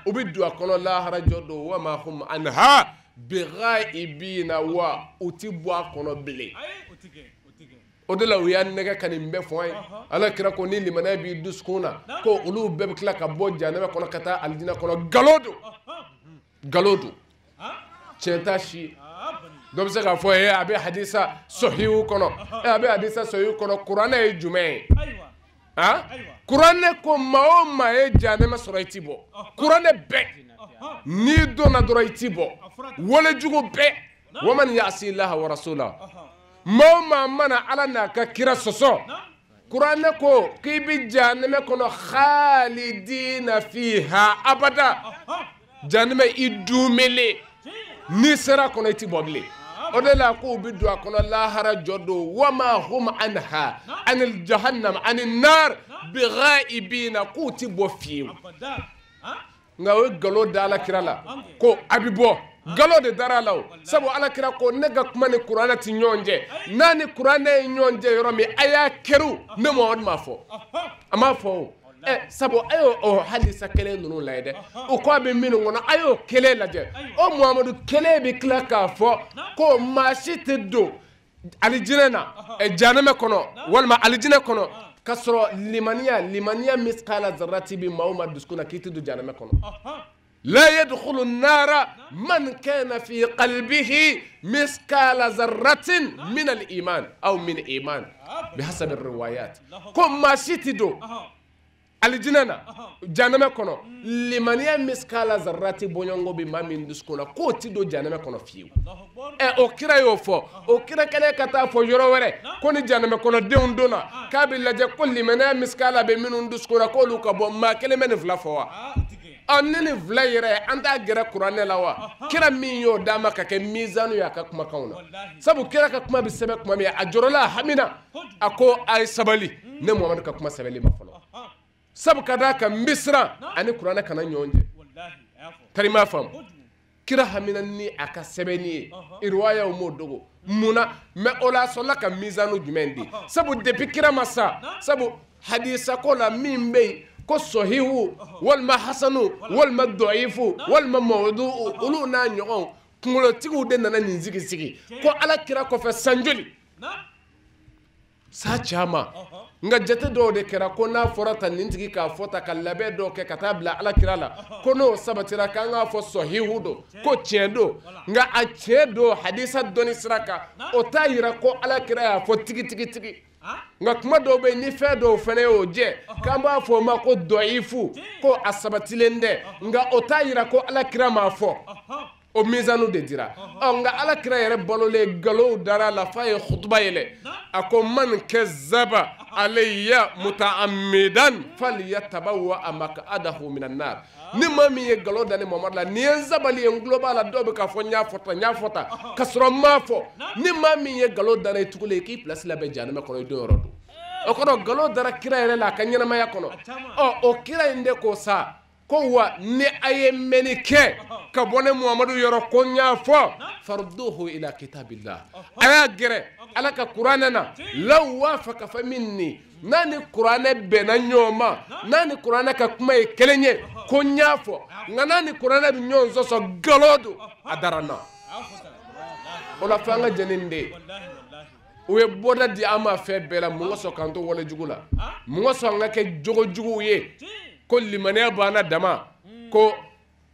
u bɛ don a kɔnɔ lahara jɔ don wa ma hum anha bighaibina wa u ti bɔ a kɔnɔ bilen. O de la u y'a nɛgɛ ka nin bɛɛ fɔ an ye. Ala kira ko ni limaniya b'i dusukun na ko olu bɛɛ bɛ tila ka bɔ jahanamɛ kɔnɔ ka taa alijinɛ kɔnɔ. Nkalon don, nkalon don, tiɲɛ t'a si ye. Dɔ bɛ se k'a fɔ a bɛ hadisa sɔhihu kɔnɔ, a bɛ hadisa sɔhihu kɔnɔ. Kuranɛ ye jumɛn ye? Kuranɛ ko maa o maa ye jahanamɛ sɔrɔ i ti bɔ. Kuranɛ bɛɛ n'i donna dɔrɔn i ti bɔ. Walejugu bɛɛ waman yasi laha wa rasula maa o maa mana Ala n'a ka kira sɔsɔ kuranɛ ko k'i bɛ jahanamɛ kɔnɔ khalidina fiha abada jahanamɛ i duumelen n'i sera kɔnɔ i ti bɔ bilen. O de la k'u bɛ don a kɔnɔ lahara jɔ don wama hum anha anil jahannam anin nar bighaibina k'u ti bɔ fiyewu. Nka o ye nkalon da Ala kira la ko a bɛ bɔ. Nkalon de dara a la o sabu Ala kira ko ne ka kuma ni kuranɛ ti ɲɔgɔn cɛ n'a ni kuranɛ ye ɲɔgɔn cɛ yɔrɔ min a y'a kɛru ne Muhamadu m'a fɔ a m'a fɔ o sabu a y'o o hadisa kelen ninnu lajɛ dɛ o ko a bɛ minnu kɔnɔ a y'o kelen lajɛ o Muhamadu kelen bɛ tila k'a fɔ ko maa si tɛ don alijinɛ na jahanamɛ kɔnɔ walima alijinɛ kɔnɔ k'a sɔrɔ limaniya miskala zarati bɛ maa o maa dusukun na k'i tɛ don jahanamɛ kɔnɔ. لا يدخل النار من كان في قلبه مثقال ذرة من الإيمان أو من إيمان بحسب الروايات. كم ما شتدو الجنة جهنم كنا لمن يمسكال ذرة بنيانغو بما من دسكونا كوتي دو جهنم كنا فيو. أوكرا يوفو أوكرا كلا كتا فجروره كوني جهنم كنا دون دونا كابل لجأ كل من يمسكال بمن دسكونا كلو كبو ما كل من فلافوا. Ne ni fila yɛrɛ an t'a gɛrɛ kuranɛ la wa kira min y'o d'a ma ka kɛ mizanu ye a ka kumakanw na sabu kira ka kuma bɛ sɛbɛn kuma min a jɔrɔla a hamina a ko a ye sabali ne Muhamadu ka kuma sɛbɛnli ma fɔlɔ sabu ka d'a kan n bɛ siran ani kuranɛ kana ɲɔgɔn jɛ tari m'a faamu kira hamina ni a ka sɛbɛnni ye iriwayaw m'o dogo mun na mɛ o la a sɔrɔla ka mizanu jumɛn di sabu depuis kira ma sa sabu hadisa ko la min bɛ yen ko sɔhihu walima hasanu walima dɔyifu walima mawudu olu n'a ɲɔgɔn kunkolotigiw de nana nin sigi sigi ko Ala kira kɔfɛ san joli sa caman nka jate dɔw de kɛra ko n'a fɔra ta nin tigi k'a fɔ ta ka labɛn dɔw kɛ ka taa bila Ala kira la ko n'o sabatira k'an k'a fɔ sɔhihu don ko tiɲɛ don nka a tiɲɛ don hadisa dɔnni sira kan o t'a yira ko Ala kira y'a fɔ tigi tigi tigi. Nka kuma dɔw bɛ yen ni fɛn dɔw fana y'o jɛ k'an b'a fɔ o ma ko dɔyifu ko a sabatilen tɛ nka o t'a yira ko Ala kira m'a fɔ o mizanu de dira ɔ nka Ala kira yɛrɛ balolen nkalonw dara a la f'a ye kutuba yɛlɛ a ko man kazzaba alayya muta'ammidan falyatabawwa maq'adahu minan nar ni maa min ye nkalon da ne Muhamadu la ni ye n sabali ye n tulo b'a la dɔw bɛ k'a fɔ n y'a fɔ tan n y'a fɔ tan ka sɔrɔ n m'a fɔ ni maa min ye nkalon da ne tugulen ye k'i place labɛn jahanamɛ kɔnɔ i don yɔrɔ don o kɔrɔ nkalon dara kira yɛrɛ la a ka ɲɛnamaya kɔnɔ ɔ o kira in de ko sa Ko wa ni a ye mɛnni kɛ ka bɔ ne Muhamadu yɔrɔ ko n y'a fɔ farudduhu ila kitabillah a y'a gɛrɛ Ala ka kuranɛ na law wafaka fa minni n'a ni kuranɛ bɛnna ɲɔgɔn ma n'a ni kuranɛ ka kuma ye kelen ye ko n y'a fɔ nka n'a ni kuranɛ bɛ ɲɔgɔn sɔsɔ nkalon don a dara n na o la f'an ka jɛn ni nin de ye. U ye bɔda di an ma fɛn bɛɛ la mun ka sɔn k'an to wale jugu la mun ka sɔn an ka kɛ jogo juguw ye ko limaniya banna dama ko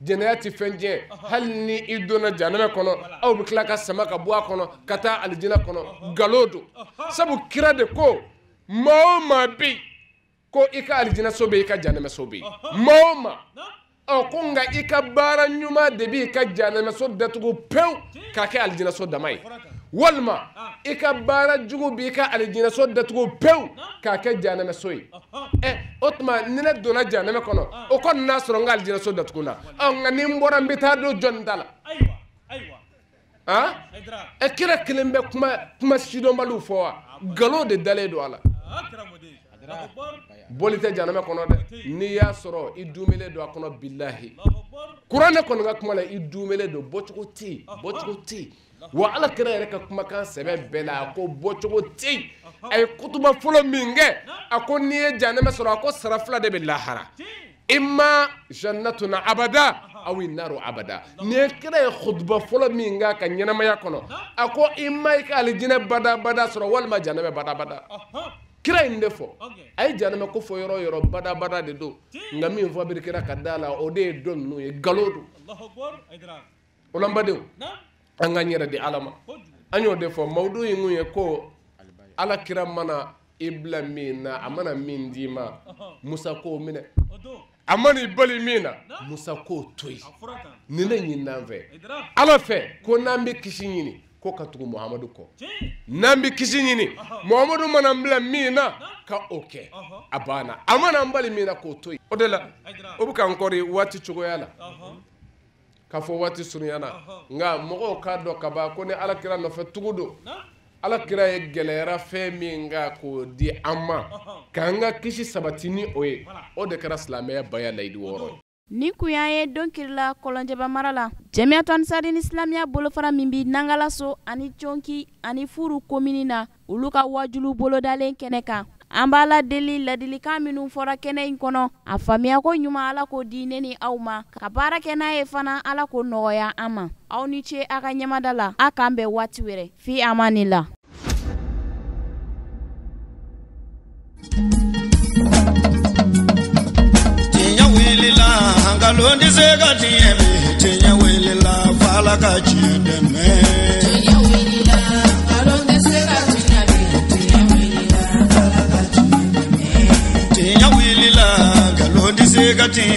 jɛnɛya tɛ fɛn tiɲɛ hali ni i donna jahanama kɔnɔ aw bɛ tila ka sama ka bɔ a kɔnɔ ka taa alijinɛ kɔnɔ nkalon don sabu kira de ko maa o maa bɛ yen ko i ka alijinɛso bɛ yen i ka jahanamaso bɛ yen maa o maa ɔ ko nka i ka baara ɲuman de b'i ka jahanamaso datugu pewu k'a kɛ alijinɛso dama ye walima i ka baara jugu b'i ka alijinɛso datugu pewu k'a kɛ jahanamaso ye ɛ o tuma ni ne donna jahanama kɔnɔ o kɔni n'a sɔrɔ n ka alijinɛso datugu na ɔ nka ni n bɔra n bɛ taa don jɔnni ta la han ɛ kira kelen bɛ kuma sidɔnbaliw fɔ wa nkalon de dalen don a la bɔli tɛ jahanama kɔnɔ dɛ n'i y'a sɔrɔ i dumelen don a kɔnɔ bilahi kuranɛ kɔni ka kuma la i dumelen don bɔcogo tɛ yen bɔcogo tɛ yen wa Ala kira yɛrɛ ka kumakan sɛbɛ bɛɛ la a ko bɔcogo tɛ yen a ye kutuba fɔlɔ min kɛ a ko n'i ye jahanama sɔrɔ a ko sara fila de bɛ lahara imma jannatuna abada aw naru abada ni ye kira ye kutuba fɔlɔ min kɛ a ka ɲɛnamaya kɔnɔ a ko imma i ka alijinɛ badabada sɔrɔ walima jahanama badabada kira in de fɔ a ye jahanama ko fɔ yɔrɔ o yɔrɔ badabada de don nka min fɔ biri kira ka da la o de ye dɔ ninnu ye nkalon don o la n badenw an k'an yɛrɛ di Ala ma an y'o de fɔ mawudu in kun ye ko Ala kira mana i bila min na a mana min d'i ma Musa k'o minɛ a mana i bali min na Musa k'o to yen ni ne ɲinina an fɛ Ala fɛ ko n'an bɛ kisi ɲini ko ka tugu Muhamadu kɔ n'an bɛ kisi ɲini Muhamadu mana n bila min na ka o kɛ a banna a mana n bali min na k'o to yen o de la o bɛ k'an kɔri waati cogoya la k'a fɔ waati surunyana nka mɔgɔw k'a dɔn kaban ko ni Ala kira nɔfɛ tugu don Ala kira ye gɛlɛyara fɛn min kan k'o di an ma k'an ka kisi sabati ni o ye o de kɛra silamɛya baya layidu wɔɔrɔ ye. Nin kun y'an ye don kirila Kɔlɔnjɛba mara la Jamiatu Ansaridini Silamɛya bolofara min bi Nangalaso ani Conki ani Furu komini na olu ka wajulu bolodalen kɛnɛ kan an b'a la deli ladilikan minnu fɔra kɛnɛ in kɔnɔ a faamuyako ɲuman Ala k'o di ne ni aw ma ka baara kɛ n'a ye fana Ala k'o nɔgɔya an ma aw ni ce a ka ɲɛmada la a k'an bɛn waati wɛrɛ fi amanila. Tiɲɛ wulila nkalon tɛ se ka tiɲɛ bi tiɲɛ wulila f'Ala ka tiɲɛ dɛmɛ. Tiɲɛ wulila nkalon tɛ se ka tiɲɛ bi tiɲɛ wulila f'Ala ka tiɲɛ dɛmɛ. Tiɲɛ wulila nkalon tɛ se ka tiɲɛ.